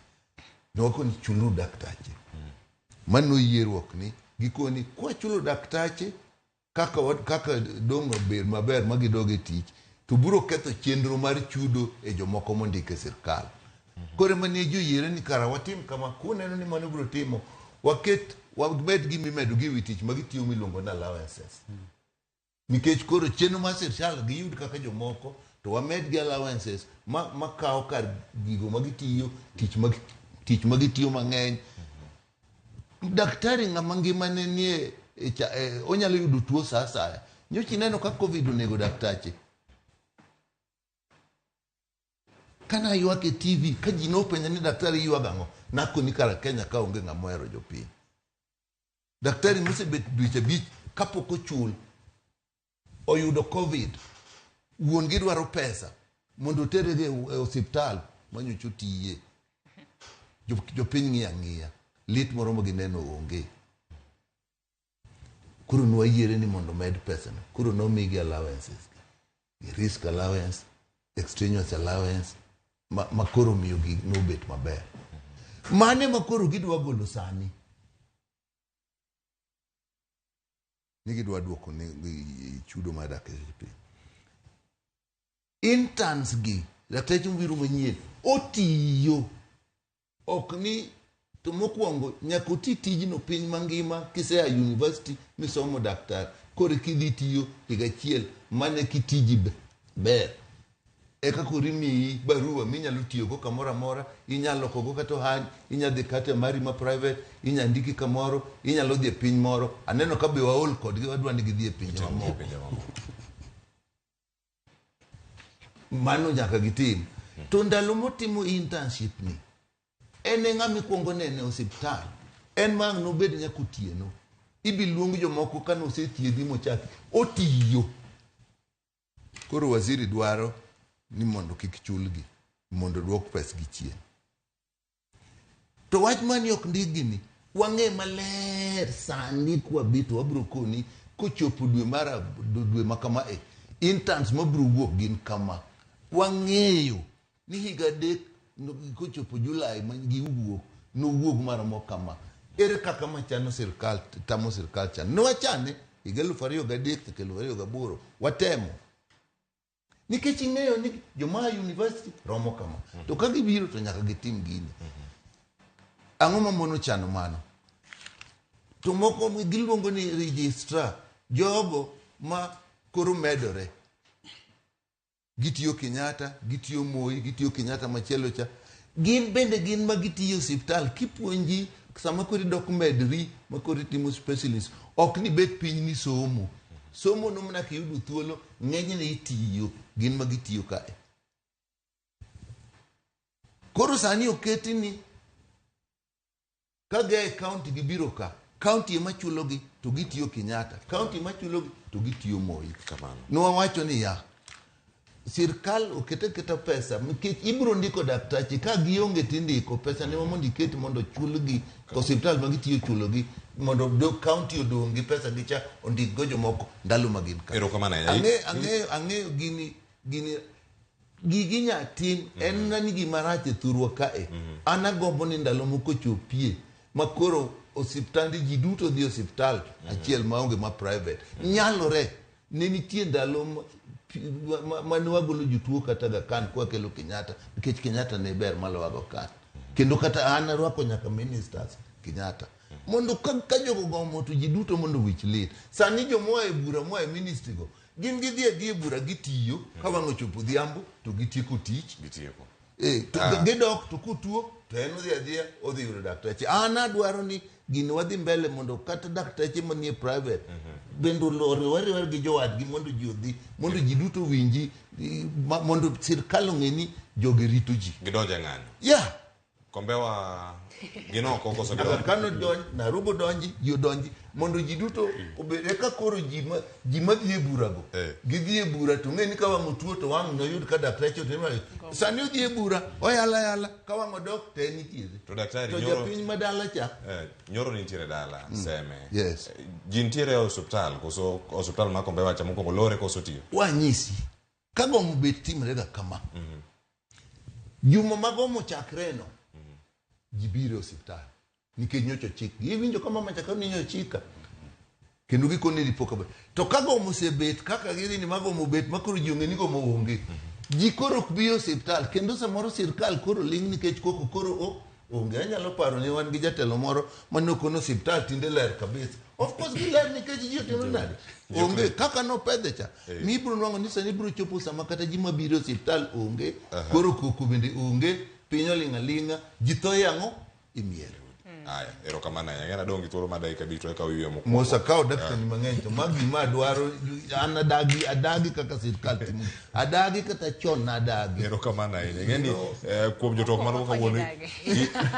Ne wakoni chulu daktache. Mano yierruok ni gikoni kwachulo daktache kaka dong' ber maber ma gidog e tich to biro ketho chenro mar chudo e jomoko mondik e sirkal. Koro ema ne joyiere ni kara watim kama, kuneno ni mano biro timo, waket wamed gimimedo gi ewi tich ma gitiyo miluongo ni allowances. Nikech koro chenro mar sirkal giyud kaka jomoko to wamed gi allowances ma kawo kar gigo ma gitiyo, tich ma gitiyo mang'eny. Daktari ng'ama ngimane nie onyalo yudo tuo sa asaya. Nyocha ineno ka Covid onego daktache. Kana ywak e TV, ka ji nopenja ni daktari ywag ang'o, nakoni kara Kenya ka onge ng'ama ohero jopiny. Daktari mosebet dweche 5 kapok ochul, oyudo Covid, wuon gi dwaro pesa mondo otere e osiptal manyocha otiye. Jopiny ng'iyo ang'iya, lit moro ma gineno onge. Koro nwayiere ni mondo med pesano. Koro nomigi allowances gi. Risk allowance, extraneous allowance, ma koro miyo gi nobet maber. Mane ma koro gidwa golo sani. Ni gidwa duoko ni chudo mar dakteche piny. Interns gi, dakteche mobiro manyien, otiyo. Ok ni to mokwongo nyaka oti tijno piny mangima kisea university misomo daktar. Koro kidhi tiyo higa achiel mane kitiji ber. Eka koro imiyi barua minyalo tiyogo kamoro amora, inyalo lokogo kata ohandi, inyalo dhi kata mari ma private, inyalo ndiki kamoro, inyalo dhi e piny moro. Aneno ka be waol kodgi, wadwa ni gidhi e pinje mamoko. Mano nyaka gitim. To ndalo motimo internship ni, en e ng'ama ikwongo nene e osiptal. En ma ang' nobed nyaka otieno. Ibi luong jomoko ka nosethiedhi mochaki. Otiyo. Koro waziri dwaro ni mondo kik chulgi, mondo duok pesgi chien. To wach mani ok ndikgi ni, wang'e maler sani kwabet wabro koni kochopo dwe mar dwe ma kama e, interns mabro wuok gin kama. Wang'eyo ni higa 3 kochopo Julai ma giwuok, nowuog maromo kama. Ere kaka machano sirkal, tamo sirkal chano. Ne wachane higa 2003 nyaka 2008, watemo. Nikech ing'eyo ni joma a university romo kama. To ka gibiro to nyaka gitim gini. Ang'o ma mono chano mano? To moko giluongo ni registrar, jogo ma koro medore. Gitiyo Kenyatta, gitiyo Moi, gitiyo Kenyatta machielo cha. Gin bende gin ma gitiyo osiptal. Kipuonji sama koro idok medri ma koro itimo specialist, ok ni bet piny ni somo. Somo no mana kiyudo thuolo, ng'enyne itiyo, gin ma gitiyo kae. Koro sani oketi ni ka gia e county gibiro ka, county ema chulogi to gitiyo Kenyatta, county ema chulogi to gitiyo Moi. Nwawacho niya, sirkal okete keta pesa nikech ibiro ndiko daktache ka gionge tindiko pesa ne mondo iket mondo chulgi osiptal ma gitiyo chulogi mondo county odong' gi pesa gi cha ondik go jomoko ndalo ma gin ka. Erokamano ahinya. Ang'eyo gini gigi nya tim en na ni gima rach e thurwa kae. An agombo ni ndalo moko chopie ma koro osiptande ji duto dhi osiptal achiel maonge ma private. Nyalore ne nitie ndalo mane wagolo jotuo kata Aga Khan kwakelo Kenyatta nikech Kenyatta ne ber maloyo Aga Khan. Kendo kata an arwako nyaka ministers Kenyatta. Mondo ka, ka jogo gomo to ji duto mondo wich lit. Sani jomoa e bura moa e ministry go gin gidhi adhi e bura gitiyo ka wang' ochopo odhiambo to gitieko tich. Gitieko. E, to gidok to kotuo to en odhi adhiya odhi yudo daktache. An adwaro ni gini wadhi mbele mondo kata daktache manie private bende oriwre ariwa gi jowadgi mondo ji odhi mondo ji duto owinji mondo sirkal ong'e ni jogi rito ji. Gidonjo e ng'anyo. Yeah. Kombewa gin oko koso gidonjo? Aga Khan odonj, Nairobi odonji, ji odonji mondo ji duto obed eka koro ji ma ji madhi e burago gidhi e bura to ng'e ni ka wang' otuo to wang' noyud ka daktache otimo nade. Sani odhi e bura oyalo ayala ka wang' odok to en ithiedhe. To daktari To nyoro japiny ma dala cha nyoro nitiere dala Seme. Yes. Ji nitiere e osuptal koso osuptal ma Kombewa cha mokwongo lore koso tiyo? Wanyisi ka gomo bet timre ga kama. Juma ma gomo chakre no ji biro e osiptal nikech nyocha ochikgi. Iwinjo ka mama cha ni nyocha ochika kendo gikone dipo ka to ka gomo osebet kaka gidhi ni ma gomo obet ma koro ji ong'e ni gomo onge ji koro ok bi e osiptal kendo samoro sirkal koro ling' nikech koko koro o onge. Anyalo paro ni wan gi jatelo moro mane okono osiptal tinde ler kabisa. Of course giler nikech ji otimo nade onge kaka nopedhe cha mi ibiro nwang'o ni sani ibiro chopo sama kata ji mabiro e osiptal onge koro koko bende onge piny oling' aling'a ji tho e ang'o e mier. Aya, erokamano ahinya. Ng'e nadong' gi thuolo mar dakika abich to eka wiye mokwongo. Mos akawo dakika ni mang'eny to ma gima adwaro an adagi adagi kaka sirkal timo adagi kata chon nadagi. Erokamano ahinya. Ing'e ni kuom jotwak marwa kawuono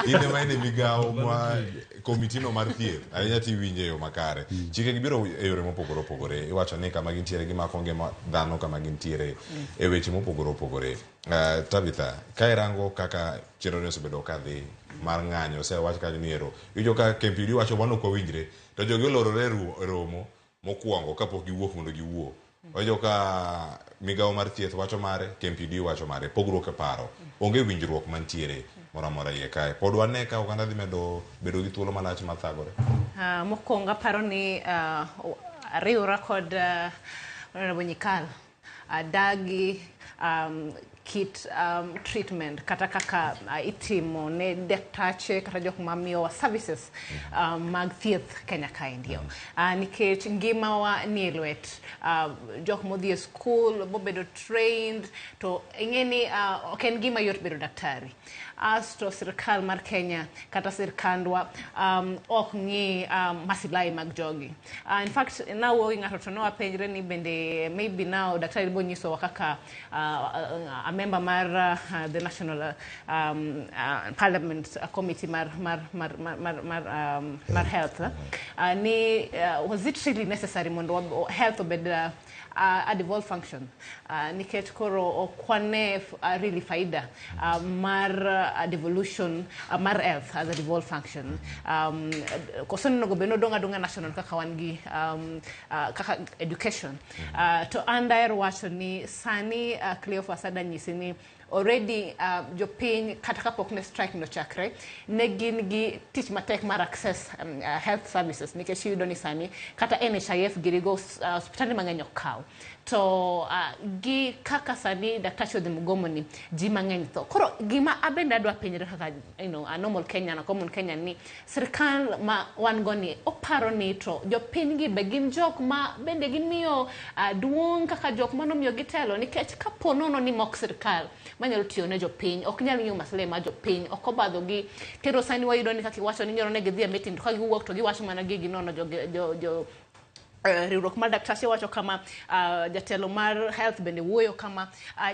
in ema in e migawo ma komiti no mar thieth ahinya tiwinje e yo makare. Chike gi biro e yore mopogore opogore. Iwacho ni kama gintiere gimako ngima dhano kama gintiere e weche mopogore opogore. Tabitha, ka irango kaka chenro ni osebedo ka dhi mar ng'anyo osewach kanyo ni ero iwinjo ka KMPDU wacho wan ok wawinjre to jogi olorore e romo mokwongo kapok giwuok mondo giwuo. Wawinjo ka migawo mar thieth wacho mare, KMPDU wacho mare, pogruok e paro. Onge winjruok mantiere moro amora iye kae. Pod wane ka oganda dhi medo bedo gi thuolo malach mar thagore. Mokwongo aparo ni ariwra kod Honorable Nyikal adagi kit treatment kata kaka itimo ne daktache kata jok mamiyowa services mag thieth Kenya kaendi. Nikech ngimawa nie lwet jok modhi e school bobedo trained to ing'e ni ok en gima yot bedo daktari. Asto sirkal mar Kenya kata sirkandwa ok ng'i masilahi mag jogi. In fact, nawuoyo gi ng'ato to nowapenjre ni bende maybe now daktari bo nyisowa kaka a member mar the National Parliament Committee mar health ni was it really necessary mondo health obed a devolved function nikech koro ok wane really faida mar devolution mar health as a devolved function koso onego bed ni odong' adong'a national kaka wan gi kaka education to an daher wacho ni sani Cleophas ada nyisi ni already jopiny kata kapok ne strike nochakre ne gin gi tich matek mar access health services nikech iyudo ni sani kata NHIF girigo osiptande mang'eny ok kaw to gi kaka sani daktache odhi mgomo ni ji mang'eny tho koro gima abende adwa penjre kaka a normal Kenyan, a common Kenyan ni sirkal ma wan go ni oparo ni to jopiny gi be gin jok ma bende gimiyo duong' kaka jok manomiyo gitelo nikech kapo nono ni mok sirkal manyalo tiyo ne jopiny ok nyal ng'iyo maslahi mar jopiny ok obadho gi kendo sani wayudo ni kaka iwacho ni nyoro ne gidhi e meeting to ka giwuok to giwacho mana gigi nono jo riwruok mar daktache wacho kama jatelo mar health bende wuoyo kama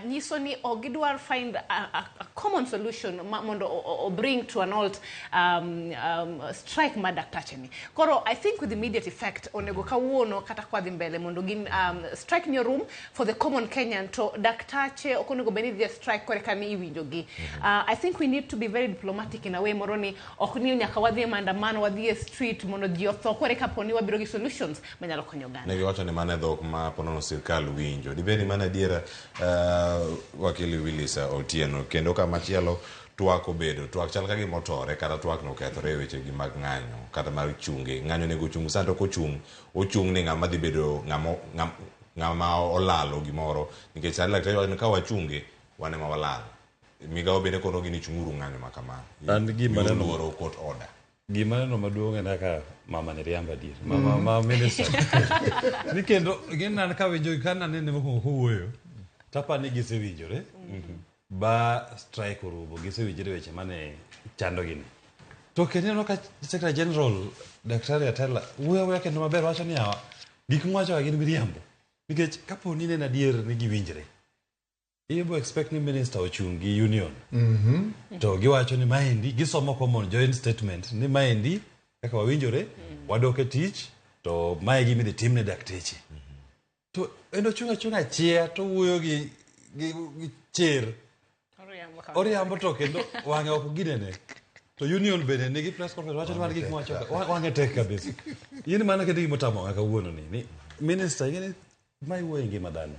nyiso ni ok gidwar find a common solution ma, mondo o bring to an halt strike mar daktache ni koro I think with immediate effect onego kawuono kata kwadhi mbele mondo gin strike ni orum for the common Kenyan to daktache ok onego bed ni dhi e strike kore ka ni iwinjo gi I think we need to be very diplomatic in a way moro ni ok ni nyaka wadhi e maandamano wadhi e street mondo ji otho kore kapo ni wabiro gi solutions manyalo konyo oganda Ne giwacho ni mano e dhok ma ponono sirkal winjo. Dibed ni mano adiera wakili Willis Otieno kendo kamachielo twak obedo twak chal ka gima otore kata twak no okethore e weche gi mag ng'anyo kata mar chunge ng'anyo onego ochung sani to kochung ochung ni ng'ama dhi bedo ng'ama olalo gimoro nikech sani laktar wacho ni ka wachunge wan ema walal migawo bende kono gi ni chung'uru ng'anyo ma kama An gima Miuru neno luoro court order. Gima aneno maduong' en kaka mama ni riambo adier. Mama ma minister. Ni kendo gin an kawinjo ka nanene mokwongo kowuoyo tapa ni gisewinjore ba strike orumo gisewinjore weche mane chandogi ni. To kendo ineno ka Secretary General Daktari Atela wuoyo awuoya kendo maber wacho ni yawa gik mwacho ka gin miriambo. Nikech kapo ni ne en adier ni giwinjre Ibo expect ni minister ochung' gi union. To giwacho ni maendi gisomo common joint statement ni maendi kaka wawinjore wadok e tich to mae gima idhi tim ne dakteche. To en ochung' achung'a chia to owuoyo gi, gi, gi chir. Oriambo ka- Oriambo to kendo wang'e ok ginene. To union bende nigi press conference wacho ni wan gik mwacho ka- wang'e tek kabisa. In mana kendo gima otamo wang'a kawuono ni, ni minister ing'e ni Ma iwuoyo e ngima dhano.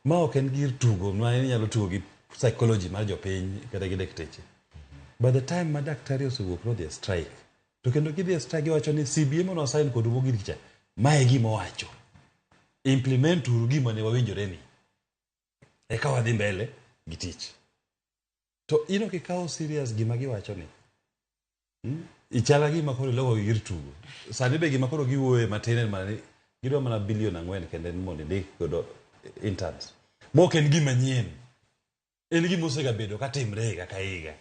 Ma ok en gir tugo ma inyalo tugo gi psychology mar jopiny kata gi dakteche. By the time ma daktari osewuok nodhi e strike, to kendo gidhi e strike giwacho ni CBA mane wasign kodu mogik cha, ma e gima owacho. Implement uru gima ne wawinjore ni. Eka wadhi mbele gi tich. To in ok ikawo serious gima giwacho ni. Ichal gima koro iloko gi gir tugo. Sani be gima koro giwuoye matin en mana ni gidwa mana bilion ang'wen kende ni mondo indik godo interns. Ma ok en gima nyien. En gima osegabedo ka timre higa ka higa.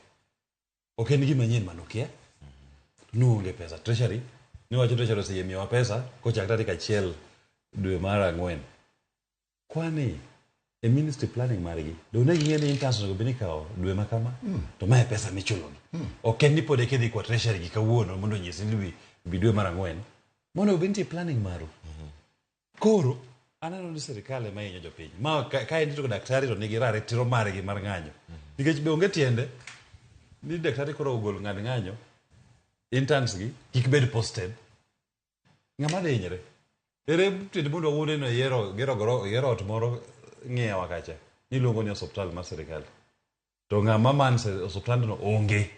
Ok en gima nyien mano kia. Nuonge pesa. Treasury, niwacho Treasury oseyie miyowa pesa kochak tarik achiel dwe mar ang'wen. Kwani e ministry planning margi do ne ging'e ni interns onego bed ni ikawo dwe ma kama to mae pesa michulogi ok en ni pod eka idhi kwa treasury gi kawuono mondo onyisi ni bi, bi dwe mar ang'wen mondo obed nitie planning maru koro aneno ni sirikal ema hinyo jopiny ma ka, ka en to daktari to nigi ratiro margi mar ng'anyo nikech be onge tiende ni daktari koro ogol ng'ad ng'anyo interns gi kik bed posted Ng'ama dhi hinyre? Ere tiend mondo wawuonde ni yiero gero goro gero ot moro ng'iyawa kacha niluongo ni osuptal mar sirikal. To ng'ama man osuptandno onge.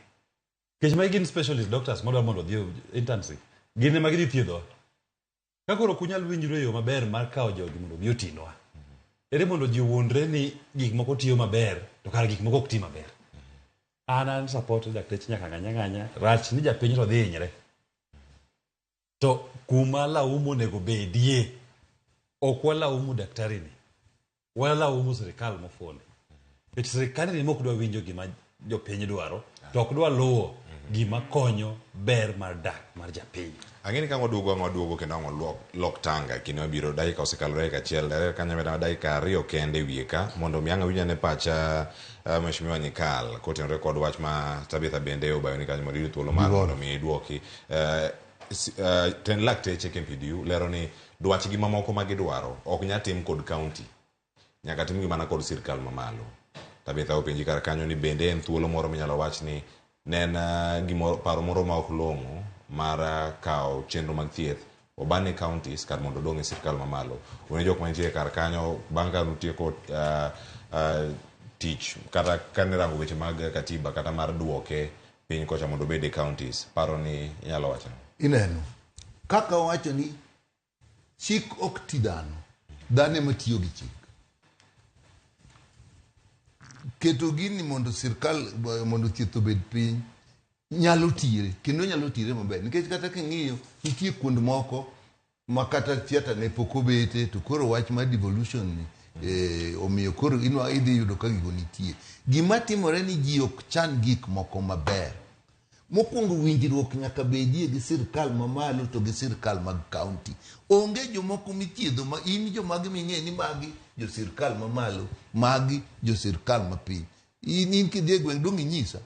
Nikech magi gin specialist doctors modwa mondo odhi interns gi. Gin ema gidhi thiedhowa. Ka koro ok unyal winjru e yo maber mar kawo jogi mondo obi otinwa. Ere mondo ji owuondre ni gik moko tiyo maber to kara gik moko ok ti maber. An an support dakteche nyaka ng'any ang'anya. Rach ni japiny to dhi hinyre. To kuma laumu onego bedie, ok walaumu daktari ni, walaumu sirikal mofuoni. Nikech sirikal ni mok dwa winjo gima jopiny dwaro, to ok dwa luwo gima konyo ber mar dak mar japiny. Ang'e ni ka waduogo ang' waduogo kendo ang' waluok lok tanga kinde mabiro dakika osekalo dakika achiel daher kanyo meda dakika ariyo kende e wiye ka mondo mi ang' awinj ane pacha uh, Mheshimiwa Nyikal kotenore kod wach ma Tabitha bende obayoni kanyo mondo iyud thuolo mar mondo mi iduoki uh, Tend lakteche KMPDU lero ni dwachgi mamoko ma gidwaro ok nya tim kod county, nyaka timgi mana kod sirkal mamalo. Tabitha openji kar kanyo ni bende en thuolo moro minyalo wach ni ne en eh, gimoro, paro moro ma ok long'o mar eh, kawo chenro mag thieth obane counties kar mondo odong' e sirkal mamalo. Un e jok mantie kar kanyo bang' ka nutieko uh, uh, tich kata kane rango weche mag katiba kata mar duoke piny kocha mondo obed e counties paro ni inyalo wacho ang'o? Ineno kaka owacho ni chik ok ti dhano, dhano ema tiyo gi chik. Keto gini mondo sirkal mondo thieth obed piny nyalo tire kendo nyalo tire maber nikech kata king'iyo nitie kuond moko ma kata theatre ne pok obete to koro wach mar devolution ni eh, omiyo koro inwa idhi yudo ka gigo nitie. Gima timore ni ji ok chan gik moko maber. Mokwongo winjruok nyaka bedie gi sirkal mamalo to gi sirkal mag kaunti. Onge jomoko mithiedho ma in jomagi ming'e ni magi jo sirkal mamalo, magi jo sirkal mapiny. In, in kidhi e gweng' dong' inyisa.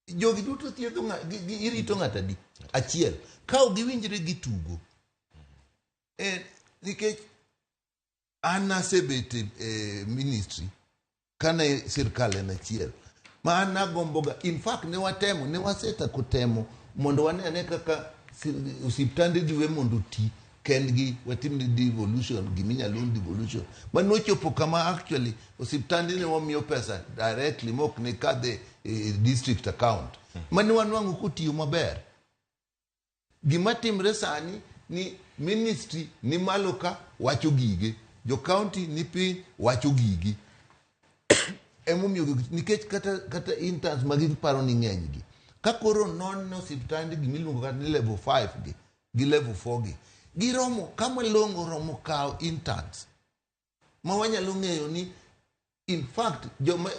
Jogi duto thiedho ng'a, gi, gi, irito ng'ato adi? Achiel. Ka ok giwinjre gitugo. Eh, nikech an asebet e, e ministry kane sirkal en achiel ma an nagomboga in fact ne watemo ne wasetako temo mondo wane ane kaka osiptande diwe mondo oti kendgi watim ni devolution giminyalo luong devolution ma nochopo kama actually osiptande ne wamiyo pesa directly mok ne kadhe e district account mane wanwang'o kotiyo maber Gima timre sani ni ministry ni malo ka wacho gige, jo county ni piny wacho gigi. Emomiyo nikech kata, kata interns ma giparo ni ng'eny gi. Ka koro non ne osiptande gimiluongo kata ni level 5 gi gi level 4 gi giromo kama long'o romo kawo interns ma wanyalo ng'eyo ni in fact joma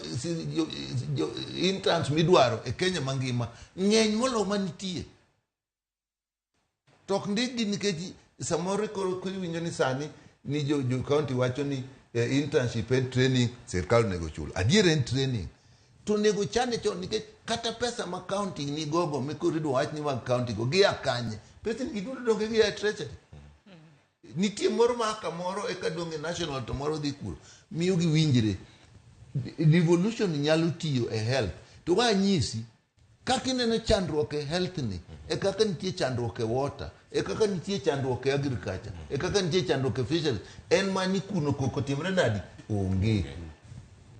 jo, interns midwaro e Kenya mangima ng'eny moloyo manitie to ok ndikgi nikech samoro koro iwinjo ni sani ni jo county wacho ni internship en training sirkal onego chul adier en training to onego chane chon nikech kata pesa ma county ni gogo mikoro idwa wach ni mag county go gia kanye pesni gi duto donge gia e treasury nitie moro ma kamoro eka dong' e national to moro dhi kuro miyo giwinjre devolution nyalo tiyo e health to wanyisi kaka ineno chandruok e health ni e kaka nitie chandruok e water e kaka nitie chandruok e agriculture e kaka nitie chandruok e fisheries en mani kuno koko timre nadi onge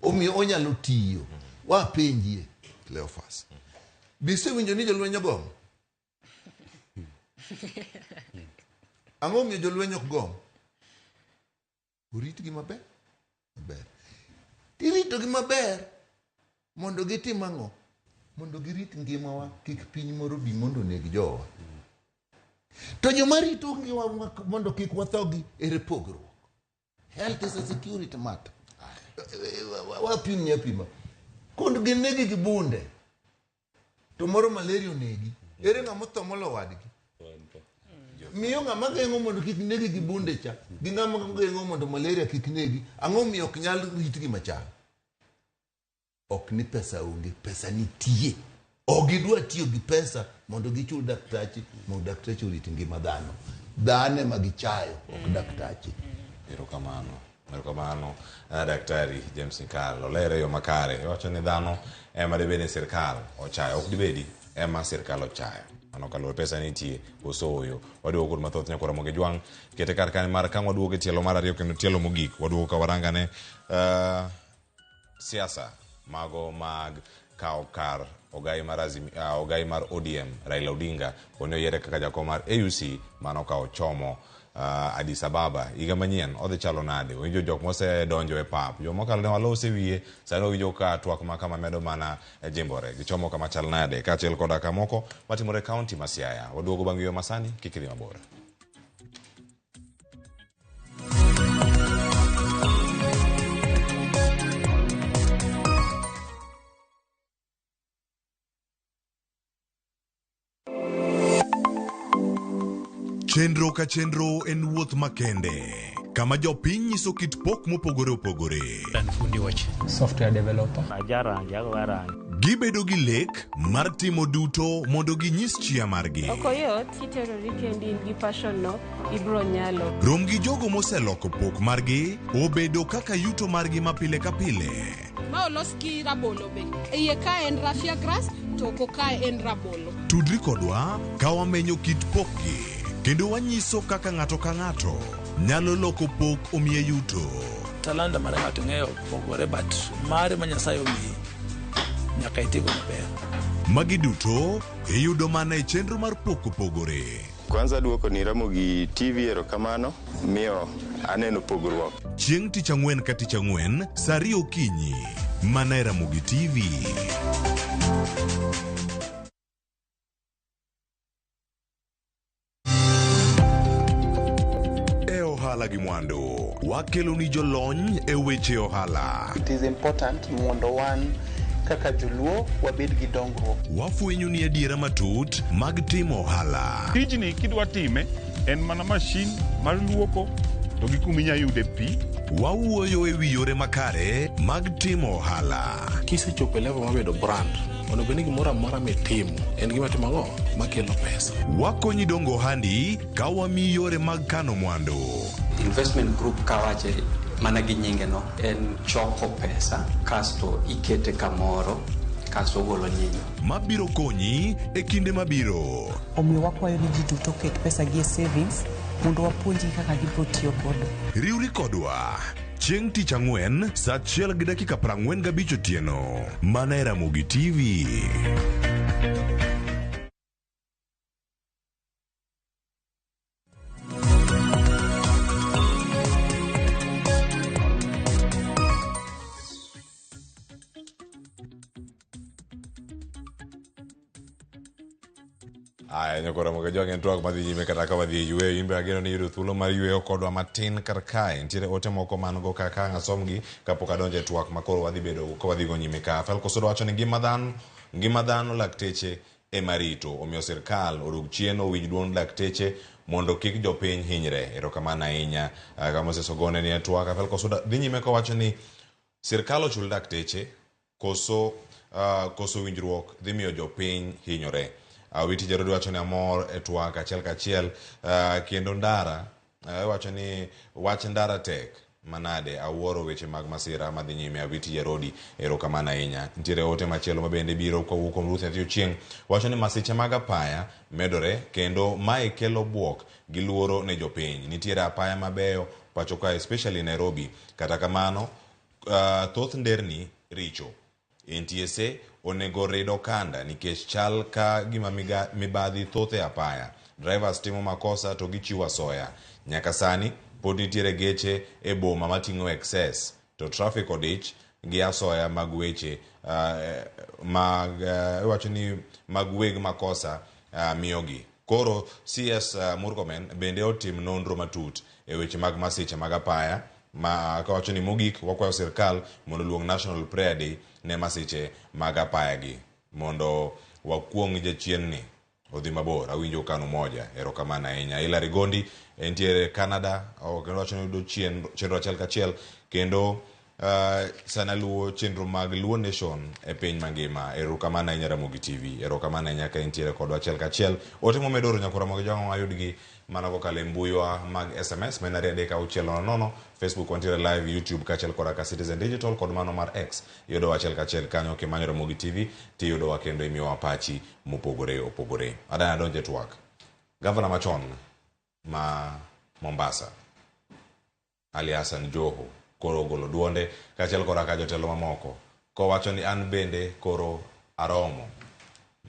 omiyo onyalo tiyo wapenjie Cleophas bisewinjo ni jolweny ogomo ang'o omiyo jolweny ok gom oritgi maber maber tiritogi maber mondo gitim ang'o mondo girit ngimawa kik piny moro bi mondo oneg jowa to joma rito ngimawa mondo kik wathogi ere pogruok health is a security matter wapim ni apima kond ginegi gi bunde to moro malaria onegi ere ng'ama otho molo wadgi miyo ng'ama geng'o mondo kik negi gi bunde cha gi ng'ama geng'o mondo malaria kik negi ang'o miyo ok nyal ritgi machal ok ni pesa onge pesa nitie ok gidwa tiyo gi pesa mondo gichul daktache mondo daktache orit ngima dhano dhano ema gichayo ok daktache Erokamano. Erokamano Daktari James Nyikal. Olere e yo makare. Iwacho ni dhano ema dibed ni sirkal ochayo. Ok dibedi ema sirkal ochayo. Mano kaluwore pesa nitie koso ooyo. Waduogo kod mathoth nyakwa Ramogi Jwang'. Kete kar kane mar kang' waduogo e tielo mar ariyo kendo tielo mogik. Waduogo ka warangane siasa mago mag kawo kar ogai mar ogai mar ODM Raila Odinga koni oyiere kaka jakom mar AUC mano ka ochomo Addis Ababa higa manyien odhi chalo nade winjo jok mosedonjo e pap jomokalo ne walose wiye sani wawinjo ka twak ma kama medo mana jimbore gichomo kama chal nade kaachiel koda kamoko matimore e kaunti ma Siaya waduogo bang' yweyo masani kik idhi mabor. Chenro ka chenro en wuoth makende kama jopiny nyiso kit pok mopogore opogore. An fundi wach. Software developer. Ajarangi, agoga rangi. Gibedo gi lek mar timo duto mondo ginyis chia margi. Ok oyot kiterori kendi in gi passion no ibro nyalo. Rom gi jogo moseloko pok margi obedo kaka yuto margi ma pile ka pile. Ma olos gi rabolo be. E iye ka en raffia grass to oko kae en rabolo. Tudri kodwa ka wamenyo kit pokgi kendo wanyiso kaka ng'ato ka ng'ato nyalo loko pok omiye yuto. Talanta mar ng'ato ng'eyo pogore but mare ma Nyasaye omiyi nyaka itigo maber. Magi duto iyudo mana e chenro mar pok opogore. Kwanza duoko ni Ramogi TV erokamano miyo aneno pogruok. Chieng' tich ang'wen ka tich ang'wen saa ariyo okinyi mana e Ramogi TV. E ohala gi mwandu, wakelo ni jolony e weche ohala. It is important mondo wan kaka joluo wabed gi dongruok. Wafwenyo ni adiera matut mag timo ohala. Tijni kidwa time en mana mashin mar luoko to gi kuma inya yude pi. Wawuoyo e wi yore makare mag timo ohala. Kisechopo e level mar bedo brand, onego bed ni gimoro amora mitimo en gima timo ang'o makelo pesa. Wakonyi dongo ohandi ka wamiyi yore mag kano mwandu. Investment group kawache mana gi nyinge no en choko pesa kasto ikete kamoro kasto ogolo nyinyo. Mabiro konyi e kinde mabiro. Omiyo wakwayo ni ji duto oket pesa gi e savings mondo wapuonjgi kaka gibiro tiyo godo. Riwri kodwa chieng' tich ang'wen saa 1:45 otieno mana e Ramogi TV. Aya, nyakora moga jwang' en twak madhi nyime kata ka wadhi e yueyo. In be ageno ni yudo thuolo mar yueyo kodwa matin kar kae. Nitiere ote moko man go kaka ang' asomgi kapok adonjo e twak ma koro wadhi bedo ka wadhi go nyime ka. Falco Sodo wacho ni ngima dhano, ngima dhano lakteche ema rito. Omiyo sirkal odog chien owinj duond lakteche mondo kik jopiny hinyre. Erokamano ahinya. Ka Moses Ogone ni e twak. Falco Sodo dhi nyime kowacho ni sirkal ochul dakteche koso uh, koso winjruok dhi miyo jopiny hinyore. Awiti Jarodi wacho ni amor e twak achiel kachiel uh, kendo ndara uh, wacho ni wach ndara tek manade awuoro weche mag masira madhi nyime. Awiti Jarodi, erokamano ahinya. Nitiere ote machielo mabende biro kowuok kuom Ruth Nyathi Ochieng' wacho ni masiche mag apaya medore kendo mae kelo buok gi luoro ne jopiny. Nitiere apaya mabeyo pacho ka especially Nairobi. Kata kamano uh, thoth nderni richo. NTSA onego rid okanda nikech chal ka gima mibadhi thoth e apaya. Drivers timo makosa to gichiwo asoya. Nyaka sani pod nitiere geche e boma mating'o excess to traffic odich gi asoya mag weche uh, mag uh, iwacho ni mag weg makosa uh, miyogi. Koro CS Murkomen bende otim nonro matut e weche mag masiche mag apaya ma kawacho ni mogik wakwayo sirkal mondo oluong National Prayer Day ne masiche mag apaya gi mondo wakuong' jachien ni odhi mabor. Awinjo kanu moja. Erokamano ahinya. Hilary Gondi entiere Canada kendo wacho ni yudo chenro achiel kachiel kendo sana luwo chenro mag Luo Nation e piny mangima. Erokamano ahinya Ramogi TV. Erokamano ahinya ka intiere kodwa achiel kachiel. Ote momedo oro nyakora mag jwang'o wayudgi mana kokalo e mbuiwa mag SMS ma en 23600, Facebook wantiere live, YouTube kaachiel koda ka Citizen Digital kod mano mar X. Iyudowa achiel kachiel kanyo kimanyo Ramogi TV tiyudowa kendo imiyowa pachi mopogore opogore. Adana adonje twak. Gavana machon ma Mombasa Ali Hassan Joho koro ogolo duonde kaachiel koda ka jotelo mamoko kowacho ni an bende koro aromo.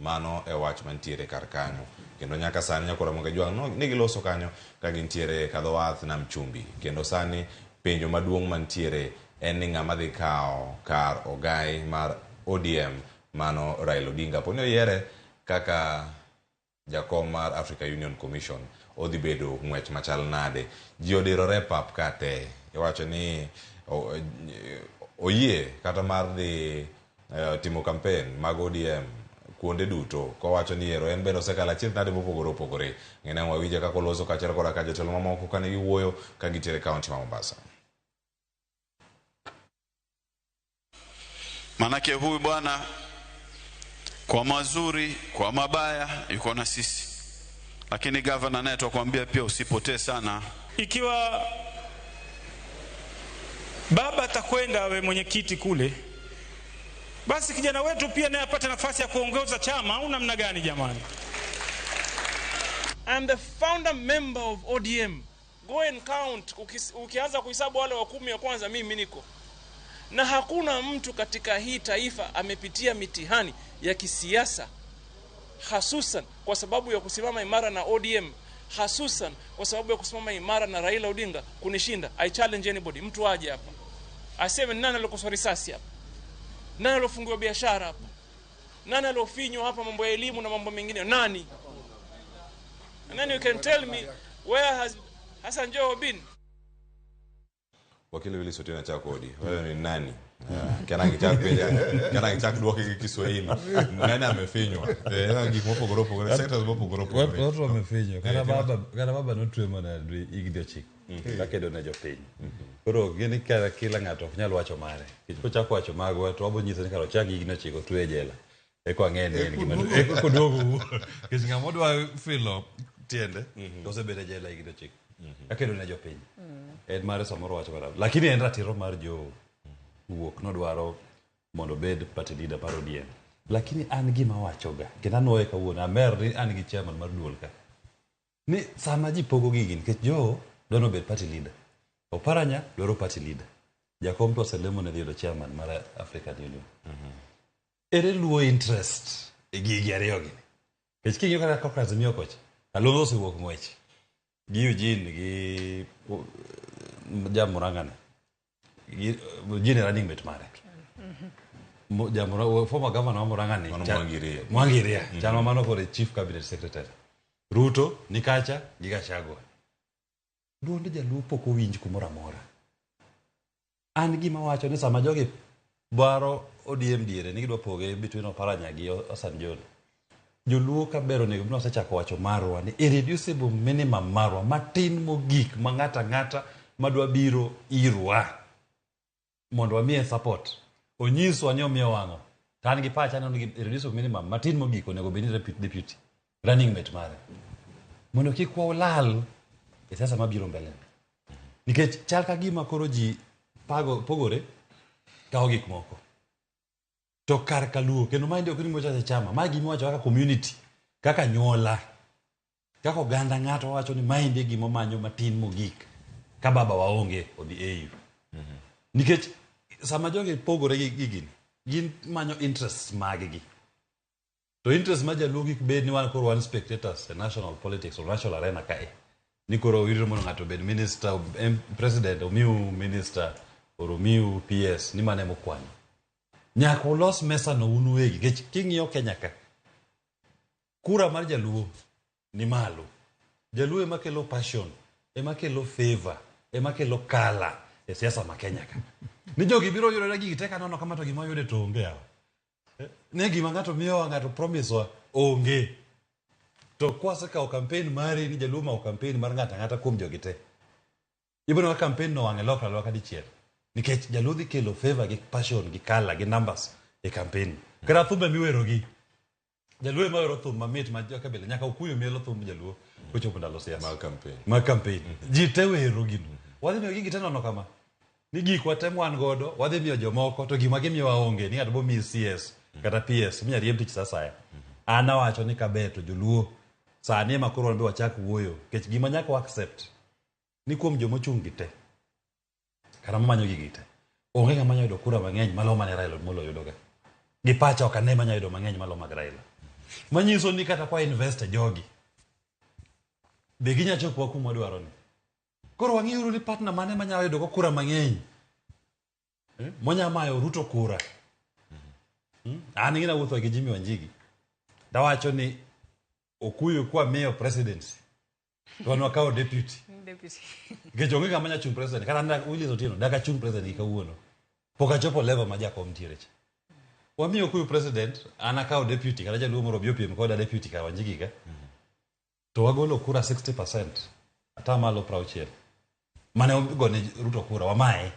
Mano e wach mantiere kar kanyo. Kendo nyaka sani nyakora Ramogi Ajwang' no, ne giloso kanyo ka gintiere kadho wath nam chumbi. Kendo sani penjo maduong' mantiere en ni ng'ama dhi kawo kar ogai mar ODM mano Raila Odinga. Poni oyiere kaka jakom mar Africa Union Commission odhi bedo ng'wech machal nade. Ji odirore e pap ka te. Iwacho ni oyie kata mar dhi timo campaign mag ODM kuonde duto kowacho ni ero en bende osekalo achiedh nade mopogore opogore. Ng'ene wawinje kaka oloso kaachiel koda ka jotelo mamoko kane giwuoyo ka gintiere e kaunti ma Mombasa. Manake huyu bwana kwa mazuri kwa mabaya yuko na sisi, lakini gavana naye twakwambia pia usipotee sana. Ikiwa baba atakwenda awe mwenyekiti kule, basi kijana wetu pia naye apate nafasi ya kuongoza chama, au namna gani jamani? I'm the founder member of ODM. Go and count. Ukianza kuhesabu wale wa 10 wa kwanza, mimi niko. Na hakuna mtu katika hii taifa amepitia mitihani ya kisiasa, hasusan kwa sababu ya kusimama imara na ODM, hasusan kwa sababu ya kusimama imara na Raila Odinga kunishinda. I challenge anybody, mtu aje hapa aseme nani aliyokoswa risasi hapa, nani aliyofungiwa biashara hapa, nani aliyofinywa hapa mambo ya elimu na mambo mengine, nani? And then you can tell me where has Hassan Joho been? Wakili Willis Otieno chako odi. Wewe ni nani? Kana kichako kana kichako duoke gi Kiswahili. Nani amefinywa? Gik mopogore opogore, sectors mopogore opogore. Watu wamefinywa. Kana baba notwe mana higni 9. Kakedo ne jopiny. Koro gini kara kila ng'ato ok nyal wacho mare. Nikech kochako wacho magwa to wabo nyiso ni kara ochak higni 9 otwe e jela. Eko ang'e ni en gima eko koduogo. Nikech ng'ama odwa filo tiende to osebet e jela higni 9. Kakedo ne jopiny. En mare samoro wacho mana. Lakini en ratiro mar jo wuok nodwaro mondo obed party leader mar ODM. Lakini an gima wachoga, kendo anuoye kawuono, amer ni an gi chairman mar duol ka. Ni sama ji pogo gigi, nikech jo dwaro obed party leader. Oparanya dwaro party leader. Jakom to oselemo ne dhi yudo chairman mar African Union. Ere luo interest e gigi ariyo gi. Nikech king'iyo kaka kaka Azimio kocha, Kalonzo osewuok ng'wech. Gi Eugene gi Jamurang'ane. Eugene running mate mare. Former governor wa Murang'a ni Mano Mwangi Ria. Mwangi Ria. Chal ma mano koro e chief cabinet secretary. Ruto ni kacha gi Gachagua. Duond jaluo pok owinj kumoro amora. An gima wacho ni sama jogi dwaro ODM diere ni gidwa poge between Oparanya gi Hassan Joho. Joluo ka ber onego bed ni wasechako wacho marwa ni irreducible minimum marwa matin mogik ma ng'ato ang'ata madwa biro irwa mondo wamiye support onyiswa ni omiyo wang'o to an gi pacha aneno ni irreducible minimum matin mogik onego bed ni deputy running mate mare mondo kik walal e siasa mabiro mbele nikech chal ka gima koro ji pogore kawo gik moko to kar kaluo kendo maendi ok ni mochache chama mae gima iwacho kaka community kaka nyuola kaka oganda ng'ato wacho ni maendi e gima omanyo matin mogik ka baba waonge odhi AU nikech sama jogi pogore gi gini gin manyo interests mag gi to interest ma jaluo kik bed ni wan koro wan spectators e national politics or national arena kae ni koro wirito mondo ng'ato obed minister president omiu minister or omiu PS ni mano emokwanyo nyaka ulos mesa no un uwegi nikech king'iyo Kenya ka kura mar jaluo ni malo jaluo ema kelo passion ema kelo favor ema kelo kala e siasa ma Kenya ka ni jogi biro yudore gigi te kanono kama to gima oyude to onge yawa ne gima ng'ato miyowa ng'ato promise wa onge to kwasekawo campaign mari ni jaluo omako campaign mar ng'ato ang'ata kuom jogi te ibiro ka campaign no wang'e lokre aloka dichiel nikech jaluo dhi kelo favor gi passion gi kala gi numbers e campaign kata thumbe miwerogi jaluo ema wero thum mamit ma joka bele nyaka okuyu mielo thum jaluo kochopo ndalo siasa mag campaign mag campaign ji te wero gino wadhi miyo gigi te nono kama ni gikwa te mwan godo wadhi miyo jomoko to gima gimiyowa onge ni ng'ato bomiyi CS kata PS minya riemb tich sa asaya an awacho ni kaber to joluo sani ema koro wan be wachak wuoyo nikech gima nyaka wa accept ni kuom jomochung' gi te kata mamanyo gigi te onge ng'ama nyalo yudo kura mang'eny malo mane Raila Amolo yudoga gi pacha ok ane manyalo yudo mang'eny malo mag Raila manyiso ni kata kwa invest e jogi be ginya chopowa kuma wadwaro ni koro wang'iuru ni partner mane manyalo yudo go kura mang'eny monya mayo Ruto kura An ing'e nawuotho gi Jimmy Wanjigi tawacho ni Okuyu kwa miyo presidency to wan wakawo deputy Deputy. nikech onge ng'ama nya chung' president kata an Willis Otieno dak achung' president gi kawuono pok achopo level ma jakom ntiere cha wamiyo Okuyu president an akawo deputy kata jaluo moro obi opiem koda deputy ka Wanjigi ka to wagolo kura 60% atamalo 60 mane ogone Ruto kura wamaye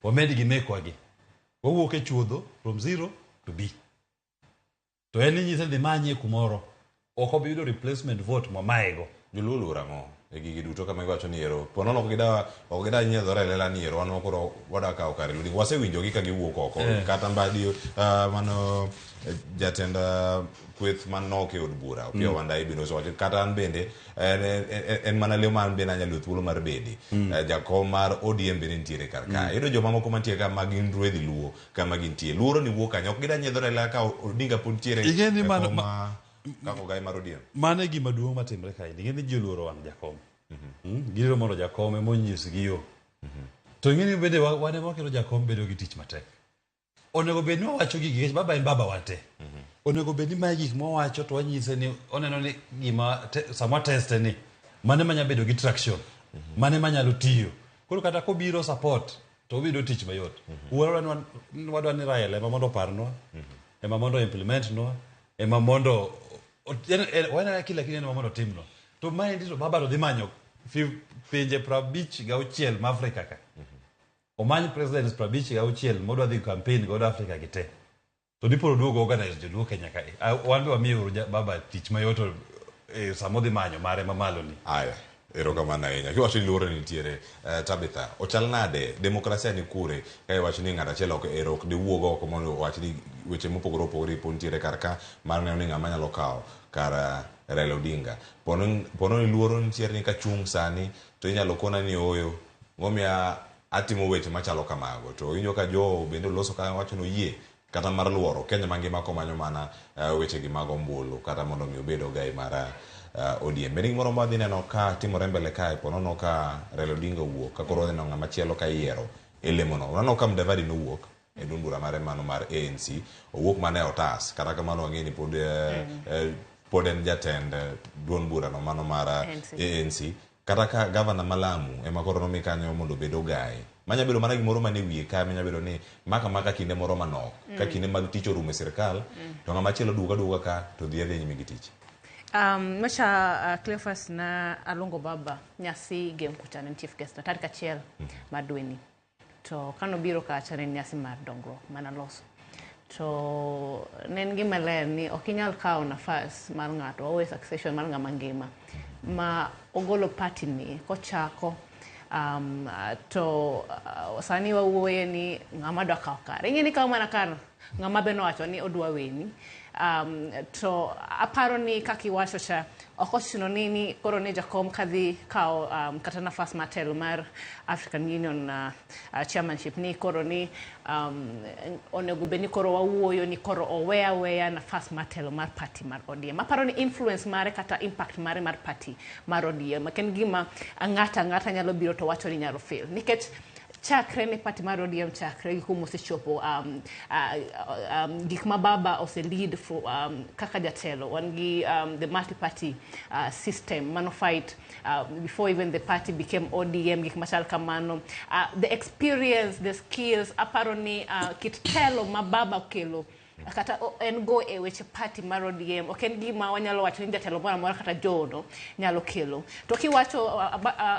wamed gi mekwa gi wawuok e chuodho from zero to B to en inyise ni dhi manye kumoro ok obi yudo replacement vote mwamayego Joluo oluoro ang'o e gigi duto kama giwacho ni ero ponono ok gida ok gida nyiedhore e lela ni ero wan koro wada kawo kar Odinga wasewinjogi ka giwuok oko kata mbadi mano jatend kweth manok e od bura Opiyo Wandayi bende osewacho kata an bende en mana leo ma an bende anyalo yudo thuolo mar bede jakom mar ODM bende nitiere kar ka iyudo joma moko mantie ka ma gin ruedhi luo kama gintie luoro ni wuok kanyo ok gida nyiedhore e lela ka Odinga pod nitiere Ing'e ni e mano- kom kaka ogai mar ODM mano e gima duong' matimre kaendi ing'e ni ji oluoro wang' jakom girito mondo jakom ema onyisgi yo to ing'e ni bende wan ema waketo jakom bedo gi tich matek onego bed ni wawacho gigi nikech baba en baba wa te onego bed ni mae gik mwawacho to wanyise ni oneno ni gima sama teste ni mane manya bedo gi traction mane manyalo tiyo koro kata kobiro support to obiro tich mayot wadwa ni Raila ema mondo oparnwa ema mondo implement nwa ema mondo waneno kila kitu ema mondo otimnwa to maendi to baba to dhi manyo pinje 56 ma Afrika ka omany presidents 56 modwa dhi campaign godo Afrika gi te to dipo oduogo organize joluo Kenya kae wan be wamiyo uru baba tich mayot sama odhi manyo mare mamalo ni Aya, erokamano ahinya. Kiwacho ni luoro nitiere, Tabitha, ochal nade? Demokrasia ni kure? Ka iwacho ni ng'ato achiel ok ero ok diwuog oko mondo owach ni weche mopogore opogore po nitiere kar ka mar neno ni ng'ama nyalo kawo kar Raila Odinga. Pono ni luoro nitiere ni kachung' sani to inyalo kona ni ooyo ng'omiya atimo weche machalo kamago. To iwinjo ka Joho bende oloso ka wacho ni oyie kata mar luoro Kenya mangima komanyo mana weche gi mag ombulu kata mondo mi obed ogai mar ODM. Bende gimoro ma wadhi neno ka timore mbele kae ponono ka Raila Odinga owuok ka koro wadhi neno ng'ama chielo ka iyiero e lemono. Waneno ka Mudavadi nowuok. e duond bura mare mano mar ANC. Owuok mana e otas, kata kamano wang'e ni pod pod en jatend duond burano mano mar ANC. ANC. Kata ka gavana ma Lamu ema koro nomi kanyo mondo obed ogaye. Manya bedo mana gimoro mane wiye ka manya bedo ni maka maka kinde moro manok. Ka kinde mag tich orumo e sirkal, to ng'ama chielo duogo aduoga ka to dhi adhiya nyime gi tich. Macha Cleophas na aluongo baba nyasi gem kucha ne en chief guest na tarik 1 mar dweni. To kanobiro kacha ne en nyasi mar dongruok mana loso. To ne en gima ler ni ok inyal kawo nafas mar ng'ato, wawe succession mar ng'ama ngima ma ogolo party ni kochako to sani wawuoye ni ng'ama dwa kawo kare. Ing'e ni kawo mana kar ng'ama be nowacho ni odwa weni. To aparo ni kaka iwacho cha ok ochuno ni koro ni jakom kadhi kawo kata nafas mar telo mar African Union chairmanship ni koro ni onego bed ni koro wawuoyo ni koro owe aweya nafas mar telo mar party mar ODM. Aparo ni influence mare kata impact mare mar party mar ODM ok en gima ng'ato ang'ata nyalo biro to wacho ni nyalo fail. Nikech chakre ne party mar ODM chakre gi kuma osechopo gik ma baba ose lead for, kaka jatelo wan gi the multi-party system mano fight before even the party became ODM gik machal kamano the experience, the skills aparo ni kit telo ma baba okelo kata en go e weche party mar ODM ok en gima wanyalo wacho ni jatelo moro amora kata joodo nyalo kelo. To kiwacho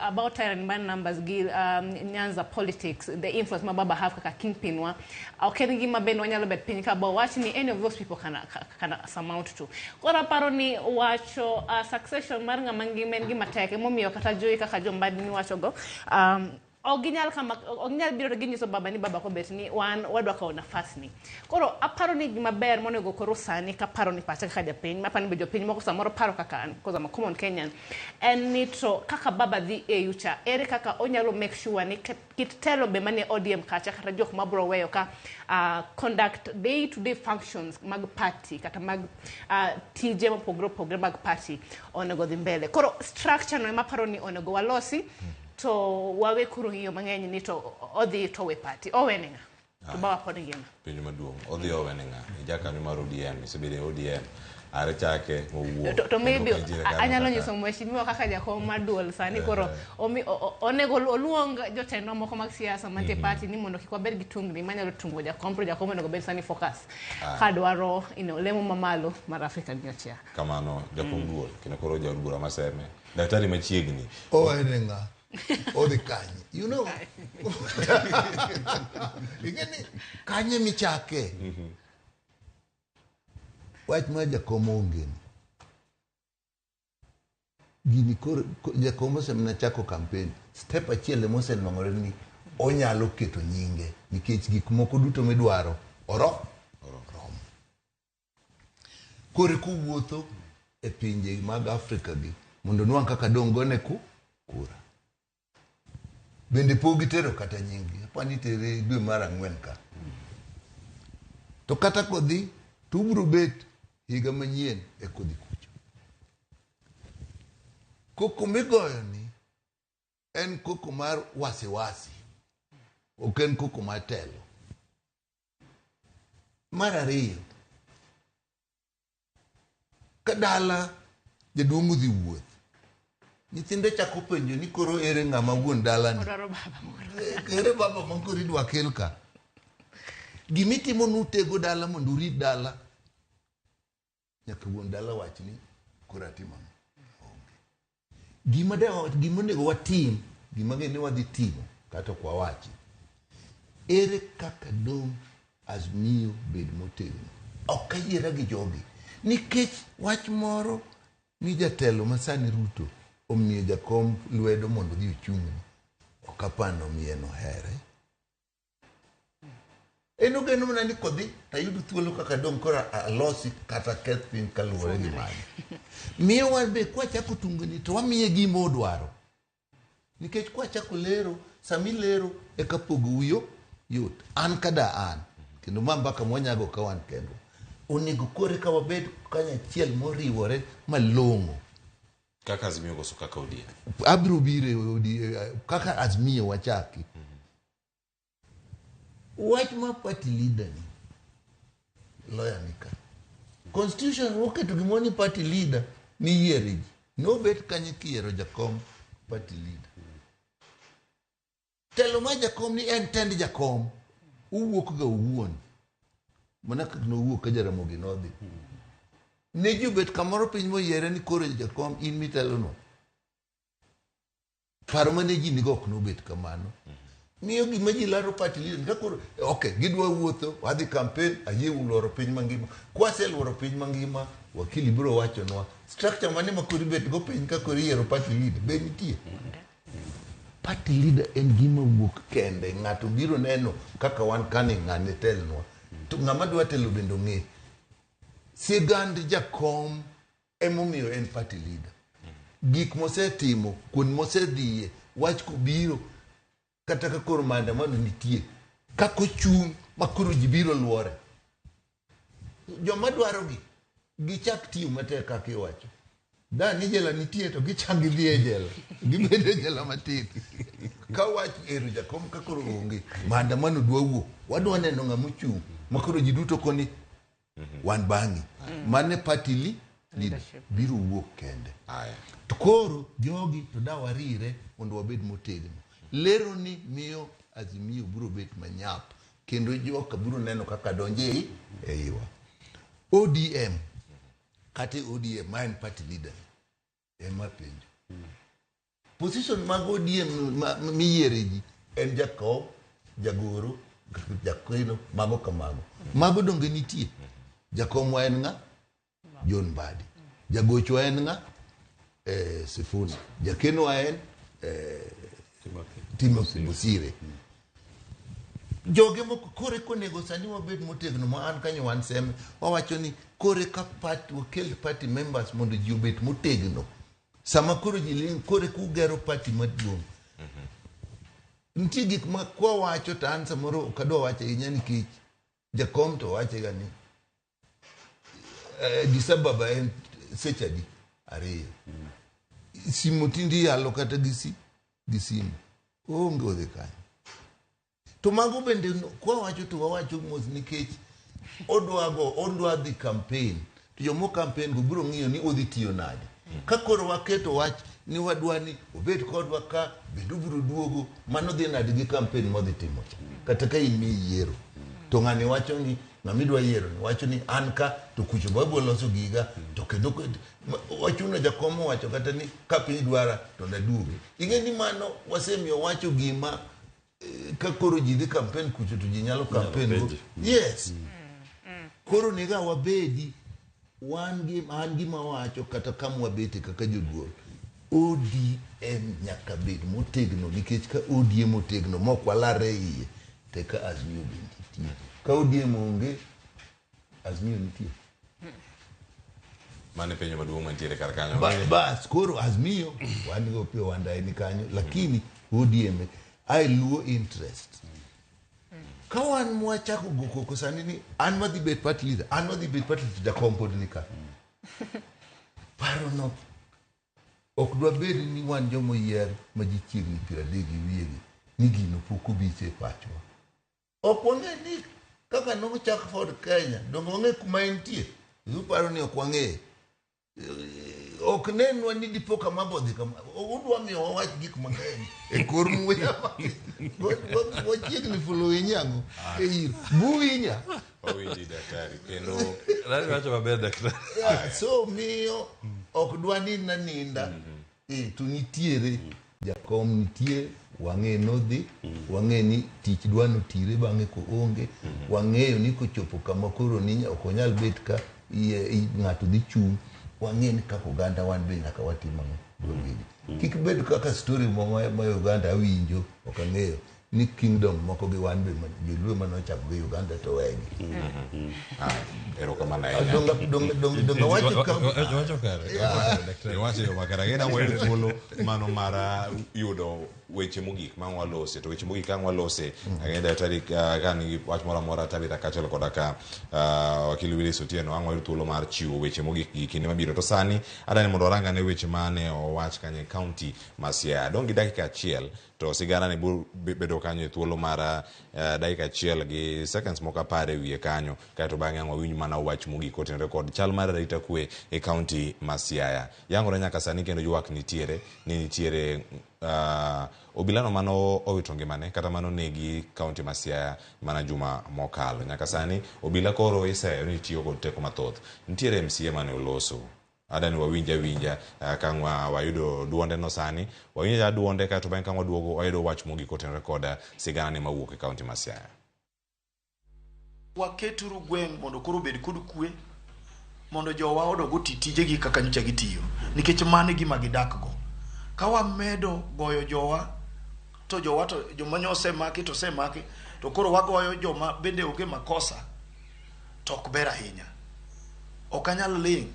about tyranny mar numbers gi Nyanza politics, the influence ma baba have kaka kingpin wa, ok en gima bende wanyalo bet piny ka ba wach ni any of those people can surmount to. Koro aparo ni wacho succession mar ng'ama ngima en gima tek, emomiyo kata Joey kaka Jombadi miwacho go ok ginyal kama ok ginyal biro to ginyiso baba ni baba kobet ni wan wadwa kawo nafas ni. Koro aparo ni gima ber monego koro sani kaparo ni pacha kaka japiny, maparo ni be jopiny moko samoro paro kaka an, because I'm a common Kenyan, en ni to kaka baba dhi AU cha, ere kaka onyalo make sure ni kit telo be manie ODM kacha kata jok mabro weyo ka conduct day to day functions mag party kata mag tije mopogore opogore mag party onego dhi mbele. Koro structure no ema aparo ni onego walosi to wawe koro ng'iyo mang'eny ni to odhi to we party owene ng'a to baba pod ngima. Penjo maduong', odhi owene ng'a? Ijakanyo mar ODM, isebedo e ODM, are chake mowuok. To maybe anyalo nyiso mheshimiwa kaka jakom mar duol sani koro onego oluong jotendwa moko mag siasa mantie party ni mondo kik wabed gi tungni manyalo tungo jakom, to jakom onego bed sani focus kadwaro lemo mamalo mar African Union Chair. Kamano jakom duol kendo koro jaod bura maseme. Daktari machiegni. Owene ng'a? Odhi kanye? You know. Ing'e ni kanye michake? Wach mar jakom onge ni. Gini koro jakom osemana chako campaign. Step achiel ema osenwang'ore ni onyalo keto nyinge nikech gik moko duto midwaro oromo. Koro kowuotho e pinje mag Afrika gi mondo onwang' kaka dong' gone kura. Bende pok gitero kata nying-gi, apani itere dwe mar 4 ka. To kata kodhi to ubiro bet higa manyien e kodhi kucho. Koko migoyo ni en koko mar wasiwasi, ok en koko mar telo. Mar ariyo, ka dala jaduong' odhi wuoth, nyithinde chako penjo ni koro ere ng'ama wuon dala ni? Odwaro baba moro. Ere baba ma koro idwa kel ka? Gimitimo nutego dala mondo urit dala. Nyaka wuon dala wach ni koro atimo ang'o? Onge. Gima onego watim, gima ng'e ni wadhi timo, kata ok wawachi. Ere kaka dong' Azimio bed motegno? Ok ayiera gi jogi. Nikech wach moro ni jatelo masani Ruto omiyo jakom lwedo mondo odhi ochung'ne. Ok apar ni omiye nohere. En ogeno mana ni kodhi tayud thuolo kaka dong' koro alosi kata keth piny kaluwore gi mano. Miyo wan be kwachako tungni to wamiye gima odwaro. Nikech kwachako lero, sami lero eka pogo wiyo yot. An kada an, kendo ma mbaka mwanyago ka wan kendwa. Onego kore ka wabed kanyachiel moriwore malong'o. Kaka Azimio koso kaka ODM? Abiro biro e ODM, kaka Azimio wachaki. Wach ma party leader ni lawyer ni ka. Constitution oketo gimoro ni party leader niyiere ji. Nobet kanyo kiyiero jakom party leader. Telo mar jakom ni en tend jakom. Uwuok ga owuon. Mana kaka nowuok ka Jaramogi nodhi. Ne ji obet kamoro piny moyiere ni koro jakom in mitelonwa. Paro mane ji nigo ok nobet kamano. Miyo gima ji laro party leader ka koro ok gidwa wuotho wadhi campaign ayie luoro piny mangima. Kwaseluoro piny mangima wakili biro wachonwa structure mane ma koro ibet go piny ka koro iyiero party leader be nitie. Party leader en gima wuok kende ng'ato biro neno kaka wan kane ng'ane telnwa to ng'ama dwa telo bende ong'e sigand jakom emomiyo en party leader gik mosetimo kuond mosedhiye wach kobiro kata ka koro maandamano nitie kaka ochung' ma koro ji biro luore joma dwarogi gichak tiyo matek kaka iwacho da ni jela nitie to gichak gidhi e jela gibed e jela matin ka wach ero jakom ka koro onge maandamano dwa wuok wadwa neno ng'ama ochung' ma koro ji duto koni wan bang'i mane party leader biro wuok kende to koro jogi to da warire mondo wabed motegno lero ni miyo Azimio biro bet manyap kendo joka biro neno kaka donje e iwa ODM kata ODM ma en party leader ema penjo position mag ODM miyiere ji en jakom jagoro jakeno mago kamago mago donge nitie jakomwa en ng'a John Mbadi jagochwa en ng'a Sifuna jakenowa en Timothy Bosire joge moko kore konego sani wabed motegno ma an kanyo wan seme wawacho ni kore ka party wakel party members mondo ji obed motegno sama koro ji ling kore kugero party maduong' nitie gik ma kwawacho to an samoro ok adwa wacho ahinya nikech jakom to wachega ni Addis Ababa en seche adi ariyo simu tinde iyalo kata gi gi simu oonge odhi kanyo to mago bende kwawacho to wawacho mos nikech odwa dhi campaign to jomo campaign go biro ng'iyo ni odhi tiyo nade ka koro waketo wach ni wadwa ni obed kodwa ka bende obiro duogo mano dhi nade gi campaign modhi timo cha kata ka in miyiero to ng'ani wacho ni ng'ama idwa yiero ni wacho ni an ka to kucho babiro loso giga to kendo wachuno jakom owacho kata ni ka piny dwara to naduogi ing'e ni mano wasemiyo wacho gima ka koro ji dhi campaign kucho to ji nyalo campaign go yes koro nega wabedi wan gi an gima wacho kata kama wabete kaka joduol ODM nyaka bed motegno nikech ka ODM otegno mok walarre iye te ka Azimio bende nitie ka ODM onge Azimio nitie Mano e penjo maduong' mantiere kar kanyo. Bas koro Azimio wan go Opiyo Wandayi ni kanyo lakini ODM ai luo interest ka wan mwachako go koko sani ni an madhi bet party leader an madhi bet party leader jakom pod ni ka paro no ok dwa bed ni wan jomoyier ma ji chiegni 30 gi wiyegi ni gino pok obiche e pachwa ok wang'e ni kaka nochak Ford Kenya donge wang'e kuma entie uparo ni ok wang'eye ok nenwa ni dipo kama bodhi kama udwa miyo wawach gik mang'eny e kor muya wachiegni fulo winyango e iro buwinya Owinji daktari kendo wacho maber daktari. Yeah, so miyo ok dwa ninda ninda to nitiere jakom nitie wang'e nodhi wang'e ni tich dwa notire bang'e ko onge wang'eyo ni kochopo kama koro ni ok onyal bet ka ng'ato dhi chung' wang'e ni kaka oganda wan be nyaka watim ang'o wabedi kik bed kaka story ma Uganda awinjo ok ang'eyo ni kingdom moko gi wan be joluo manochako gi Uganda to wegi erokamano ahinya. Donga wacho wacho kare. Iwacho yo makare. Agena wayudo thuolo mano mar yudo weche mogik ma walose to weche mogik ka walose ang'e daktari ka nigi wach moro amora Tabitha kaachiel koda ka wakili Willis Otieno ang' wayud thuolo mar chiwo weche mogik gi kinde mabiro to sani adani mondo warang ane weche mane owach kanyo e kaunti ma Siaya dong' gi dakika achiel to sigana ni biro bedo kanyo e thuolo mar dakika achiel gi seconds moko 10 e wiye kanyo kaeto bang'e ang' wawinj mana wach mogik kotenore kod chal mar arita kwe e kaunti ma Siaya yangore nyaka sani kendo ywak nitiere ni nitiere obilano mano owito ngimane kata mano negi kaunti ma Siaya mana juma mokalo. Nyaka sani obila koro iseyo ni tiyo kod teko mathoth. Nitiere MCA mane oloso. Adani wawinja winja ka wayudo duonde no sani. Wawinja duonde kaeto bang'e ka waduogo wayudo wach mogik kotenore kod sigana ni mawuok e kaunti ma Siaya. Waketuru gweng' mondo koro obed kod kwe, mondo jowa odog oti tijegi kaka nyocha gitiyo, nikech mano e gima gidak go. Ka wamedo goyo jowa, to jowa to joma nyo osemaki to osemaki, to koro wagoyo joma bende onge makosa, to ok ber ahinya. Ok anyal ling'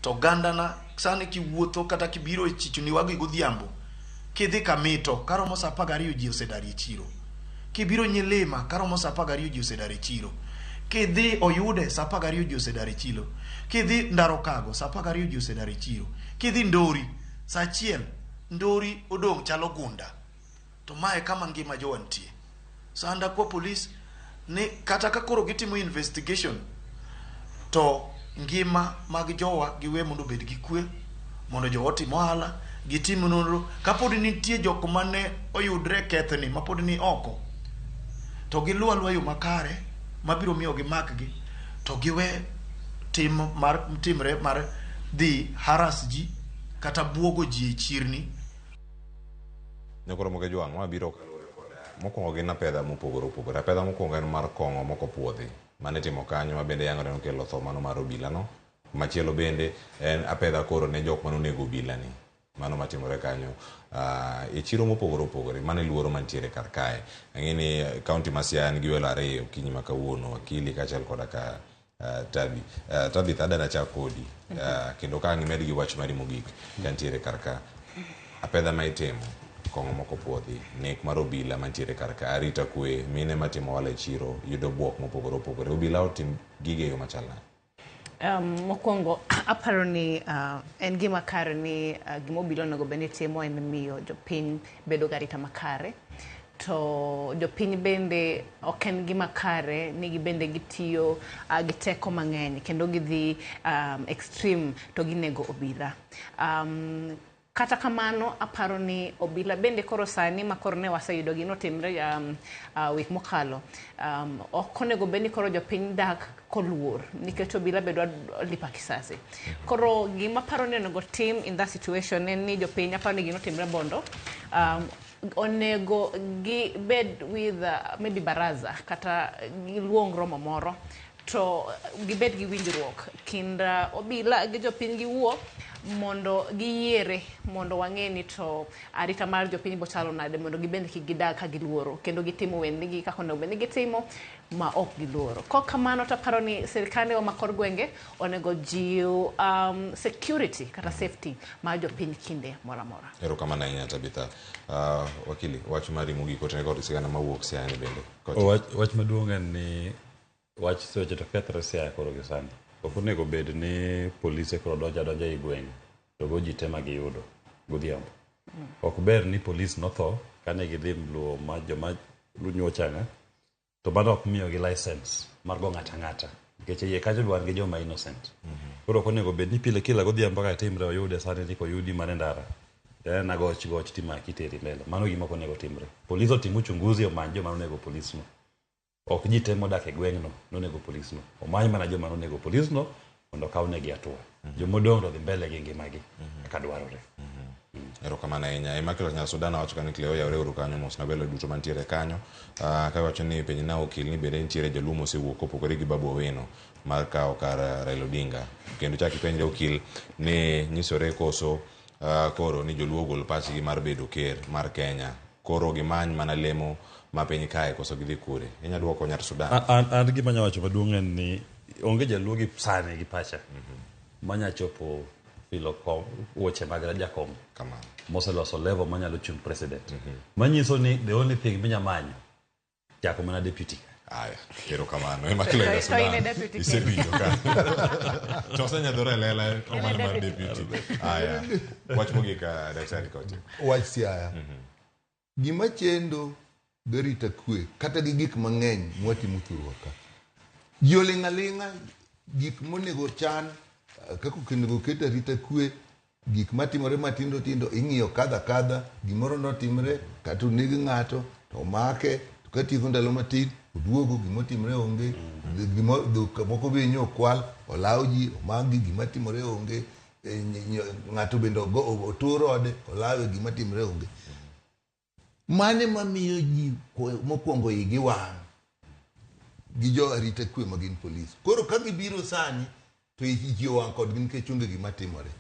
to ogandana sani kiwuotho kata kibiro e chichni wagi godhiambo, kidhi Kamito karomo saa 12 ji osedar e chiro. Kibiro Nyilima karomo saa 12 ji osedar e chiro. Kidhi Oyude saa 12 ji osedar e chiro. Kidhi Ndarokago saa 12 ji osedar e chiro. Kidhi Ndori saa 1 Ndori odong' chalo gunda. To mae kama ngima jowa nitie. Sanda kwa polis ni kata ka koro gitimo investigation to ngima mag jowa giwe mondo obed gi kwe, mondo jowa otim ohala, gitim nonro. Kapod nitie jok mane oyudre kethni mapod ni oko, to giluw aluwa yo makare mabiro miyo gimakgi, to giwe tim mar timre mar dhi harass ji kata buogo ji e chirni. Nyakoro moke jwang' wabiro mokwongo gin apedha mopogore opogore. Apedha mokwongo en mar kong'o moko puodhi mane itimo kanyo ma bende yangore nokelo tho mano mar obila no. Machielo bende en apedha koro ne jok mane onego obila ni. Mano matimore kanyo e chiro mopogore opogore. Mano e luoro mantiere kar kae. Ang'e ni kaunti ma Siaya nigi welo ariyo okinyi ma kawuono, wakili kaachiel koda ka Tabi. Tabitha adwa nachak kodi. Kendo ka ang' imed gi wach mari mogik kantiere kar ka. Apedha ma itimo, kong'o moko puodhi, nek mar obila mantiere kar ka, arita kwe, mine matimo ohala e chiro yudo buok mopogore opogore. Obila otim gige e yo machal nade? Mokwongo aparo ni en gima kare ni gima obila onego bed ni timo en miyo jopiny bedo gi arita makare. To jopiny bende ok en gima kare ni gibende gitiyo gi teko mang'eny kendo gidhi extreme to ginego obila. Kata kamano aparo ni obila bende koro sani ma koro ne waseyudo gino timre wik mokalo, ok onego bed ni koro jopiny dak koluor nikech obila be dwa lipa kisasi. Koro gima aparo ni onego tim in that situation en ni jopiny aparo ni gino timre Bondo, onego gibed with maybe baraza kata giluong romo moro to gibed gi winjruok kind obila gi jopiny giwuo mondo giyiere mondo wang'e ni to arita mar jopiny bochalo nade mondo gibed kik gidag ka giluoro kendo gitimo wendegi kaka onego bed ni gitimo ma ok giluoro. Kok kamano to aparo ni sirkande ma kor gwenge onego jiw security kata safety mar jopiny kinde moro amora. Erokamano ahinya Tabitha. Wakili, wach mari mogik kotenore kod sigana mawuok Siaya ni bende. Wach maduong' en ni wach weche to kethre Siaya koro gi sani. Ok onego bed ni polise koro donjo adonja ei gweng' to go ji te ma giyudo godhiambo. Ok ber ni polis notho kane gidhi luwo ma joma lunyuo changa, to mano ok miyogi license mar go ng'ato ang'ata nikech e iye kacho be wan gi joma innocent. Koro ok onego bed ni pile kila godhiambo kaka timre oyude sani ni koyudi mana e ndara en agoch goch timaki iteri mbele. Mano gima ok onego timre. Polis otim uchunguzi omany joma nonego polisno. Ok ji te modak e gweng'no nonego polisno. Omany mana joma nonego polisno mondo okawnegi hatua. Jomodong' to dhi mbele gi ngimagi kaka dwarore. Erokamano ahinya. Immaculate Nyasudan wacho kanyo Cleo oyawre uru kanyo mos na welo duto mantiere kanyo. Kawacho ni penj na okil ni bende nitiere joluo mosewuok kopogore gi Babu Owino mar kawo kar Raila Odinga. Kendo chak ipenjre okil ni nyisore koso koro ni joluo ogol pachgi mar bedo ker mar Kenya. Koro gimany mana lemo ma piny kae koso gidhi kure. Inya duoko Nyar Sudan. An gima anya wacho maduong' en ni onge jaluo gi sani gi pacha manya chopo filo kom wuoche mag jakom moseloso level manyalo chung president. Manyiso ni the only thing minya manyo chako mana deputy. Aya, erokamano. Ema kilo ida To in e Sudan. deputy Isewinjo ka. To osenyadhore e lela omano mar deputy. Aya. Wach mogik Daktari Koche. Wach Siaya. Gima chendo garita kwe kata gi gik mang'eny mwatimo thurwa ka. Ji oling' aling'a gik monego chan kaka onego ket arita kwe gik matimore matindo tindo ing'iyo kadha kadha gimoro notimre kata oneg ng'ato to omake to katieko ndalo matin oduogo gimotimre onge dhok moko be nyo okwal olaw ji omakgi gimatimore onge ng'ato bende otur ode olawe gimatimre onge. Mane mamiyo ji mokwongo igi wang' gi jo arita kwe ma gin polis. Koro ka gibiro sani to ji owang' kodgi nikech onge gima timore.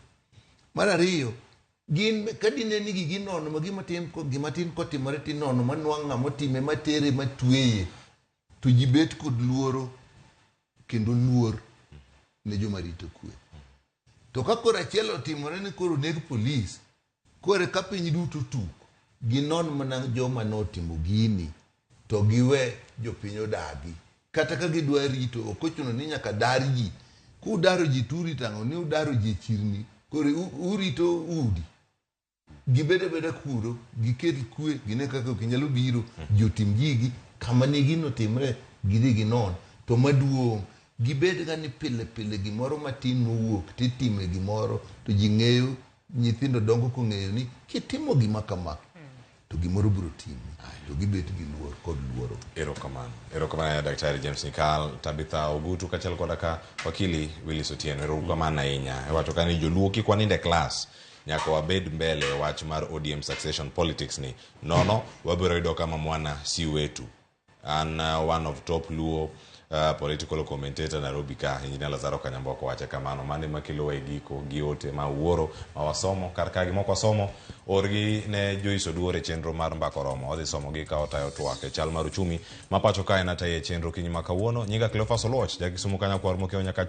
Mar ariyo, gin ka dine ni gigi nono ma gima tin kotimore tinono manwang' ng'ama otime matere matweye to ji bet kod luoro kendo luor ne joma rito kwe. To ka koro achiel otimore ni koro oneg polis, koro ka piny duto tuk, ginon mana joma notimo gini to giwe jopiny odagi. Kata ka gidwa rito, ok ochuno ni nyaka dar ji. Kudaro ji to urito ang'o? Ni udaro ji e chirni, koro urito udi. Gibed abeda kuro, gikel kwe, gine kaka ok nyalo biro, ji otim gigi, kama ne gino timre, gidhi ginon. To maduong', gibed ga ni pile pile gimoro matin mowuok titime gimoro, to ji ng'eyo, nyithindo dongo kong'eyo ni kitimo gima kama, to gimoro biro timi, to gibet gi luor kod luoro. Erokamano. Erokamano Daktari James Nyikal, Tabitha Ogutu kaachiel koda ka wakili Willis Otieno. Erokamano ahinya. Iwacho ka ni joluo kik wanind e klas, nyaka wabed mbele wach mar ODM succession politics ni. Nono, wabiro yudo kama mwana si wetu. An one of top Luo political commentator Nairobi ka, Engineer Lazaro Kanyamboko wache kamano. Mano ema kelowa e giko gi ote ma wuoro ma wasomo kar ka gima ok wasomo orgi ne Joyce Oduor e chenro mar Mbaka Oromo. Odhi somogi ka otayo twak e chal mar uchumi ma pacho kae nataye e chenro kinyi ma kawuono. Nyinga Cleophas Oluoch, ja Kisumu kanyakwar mokiewo nyaka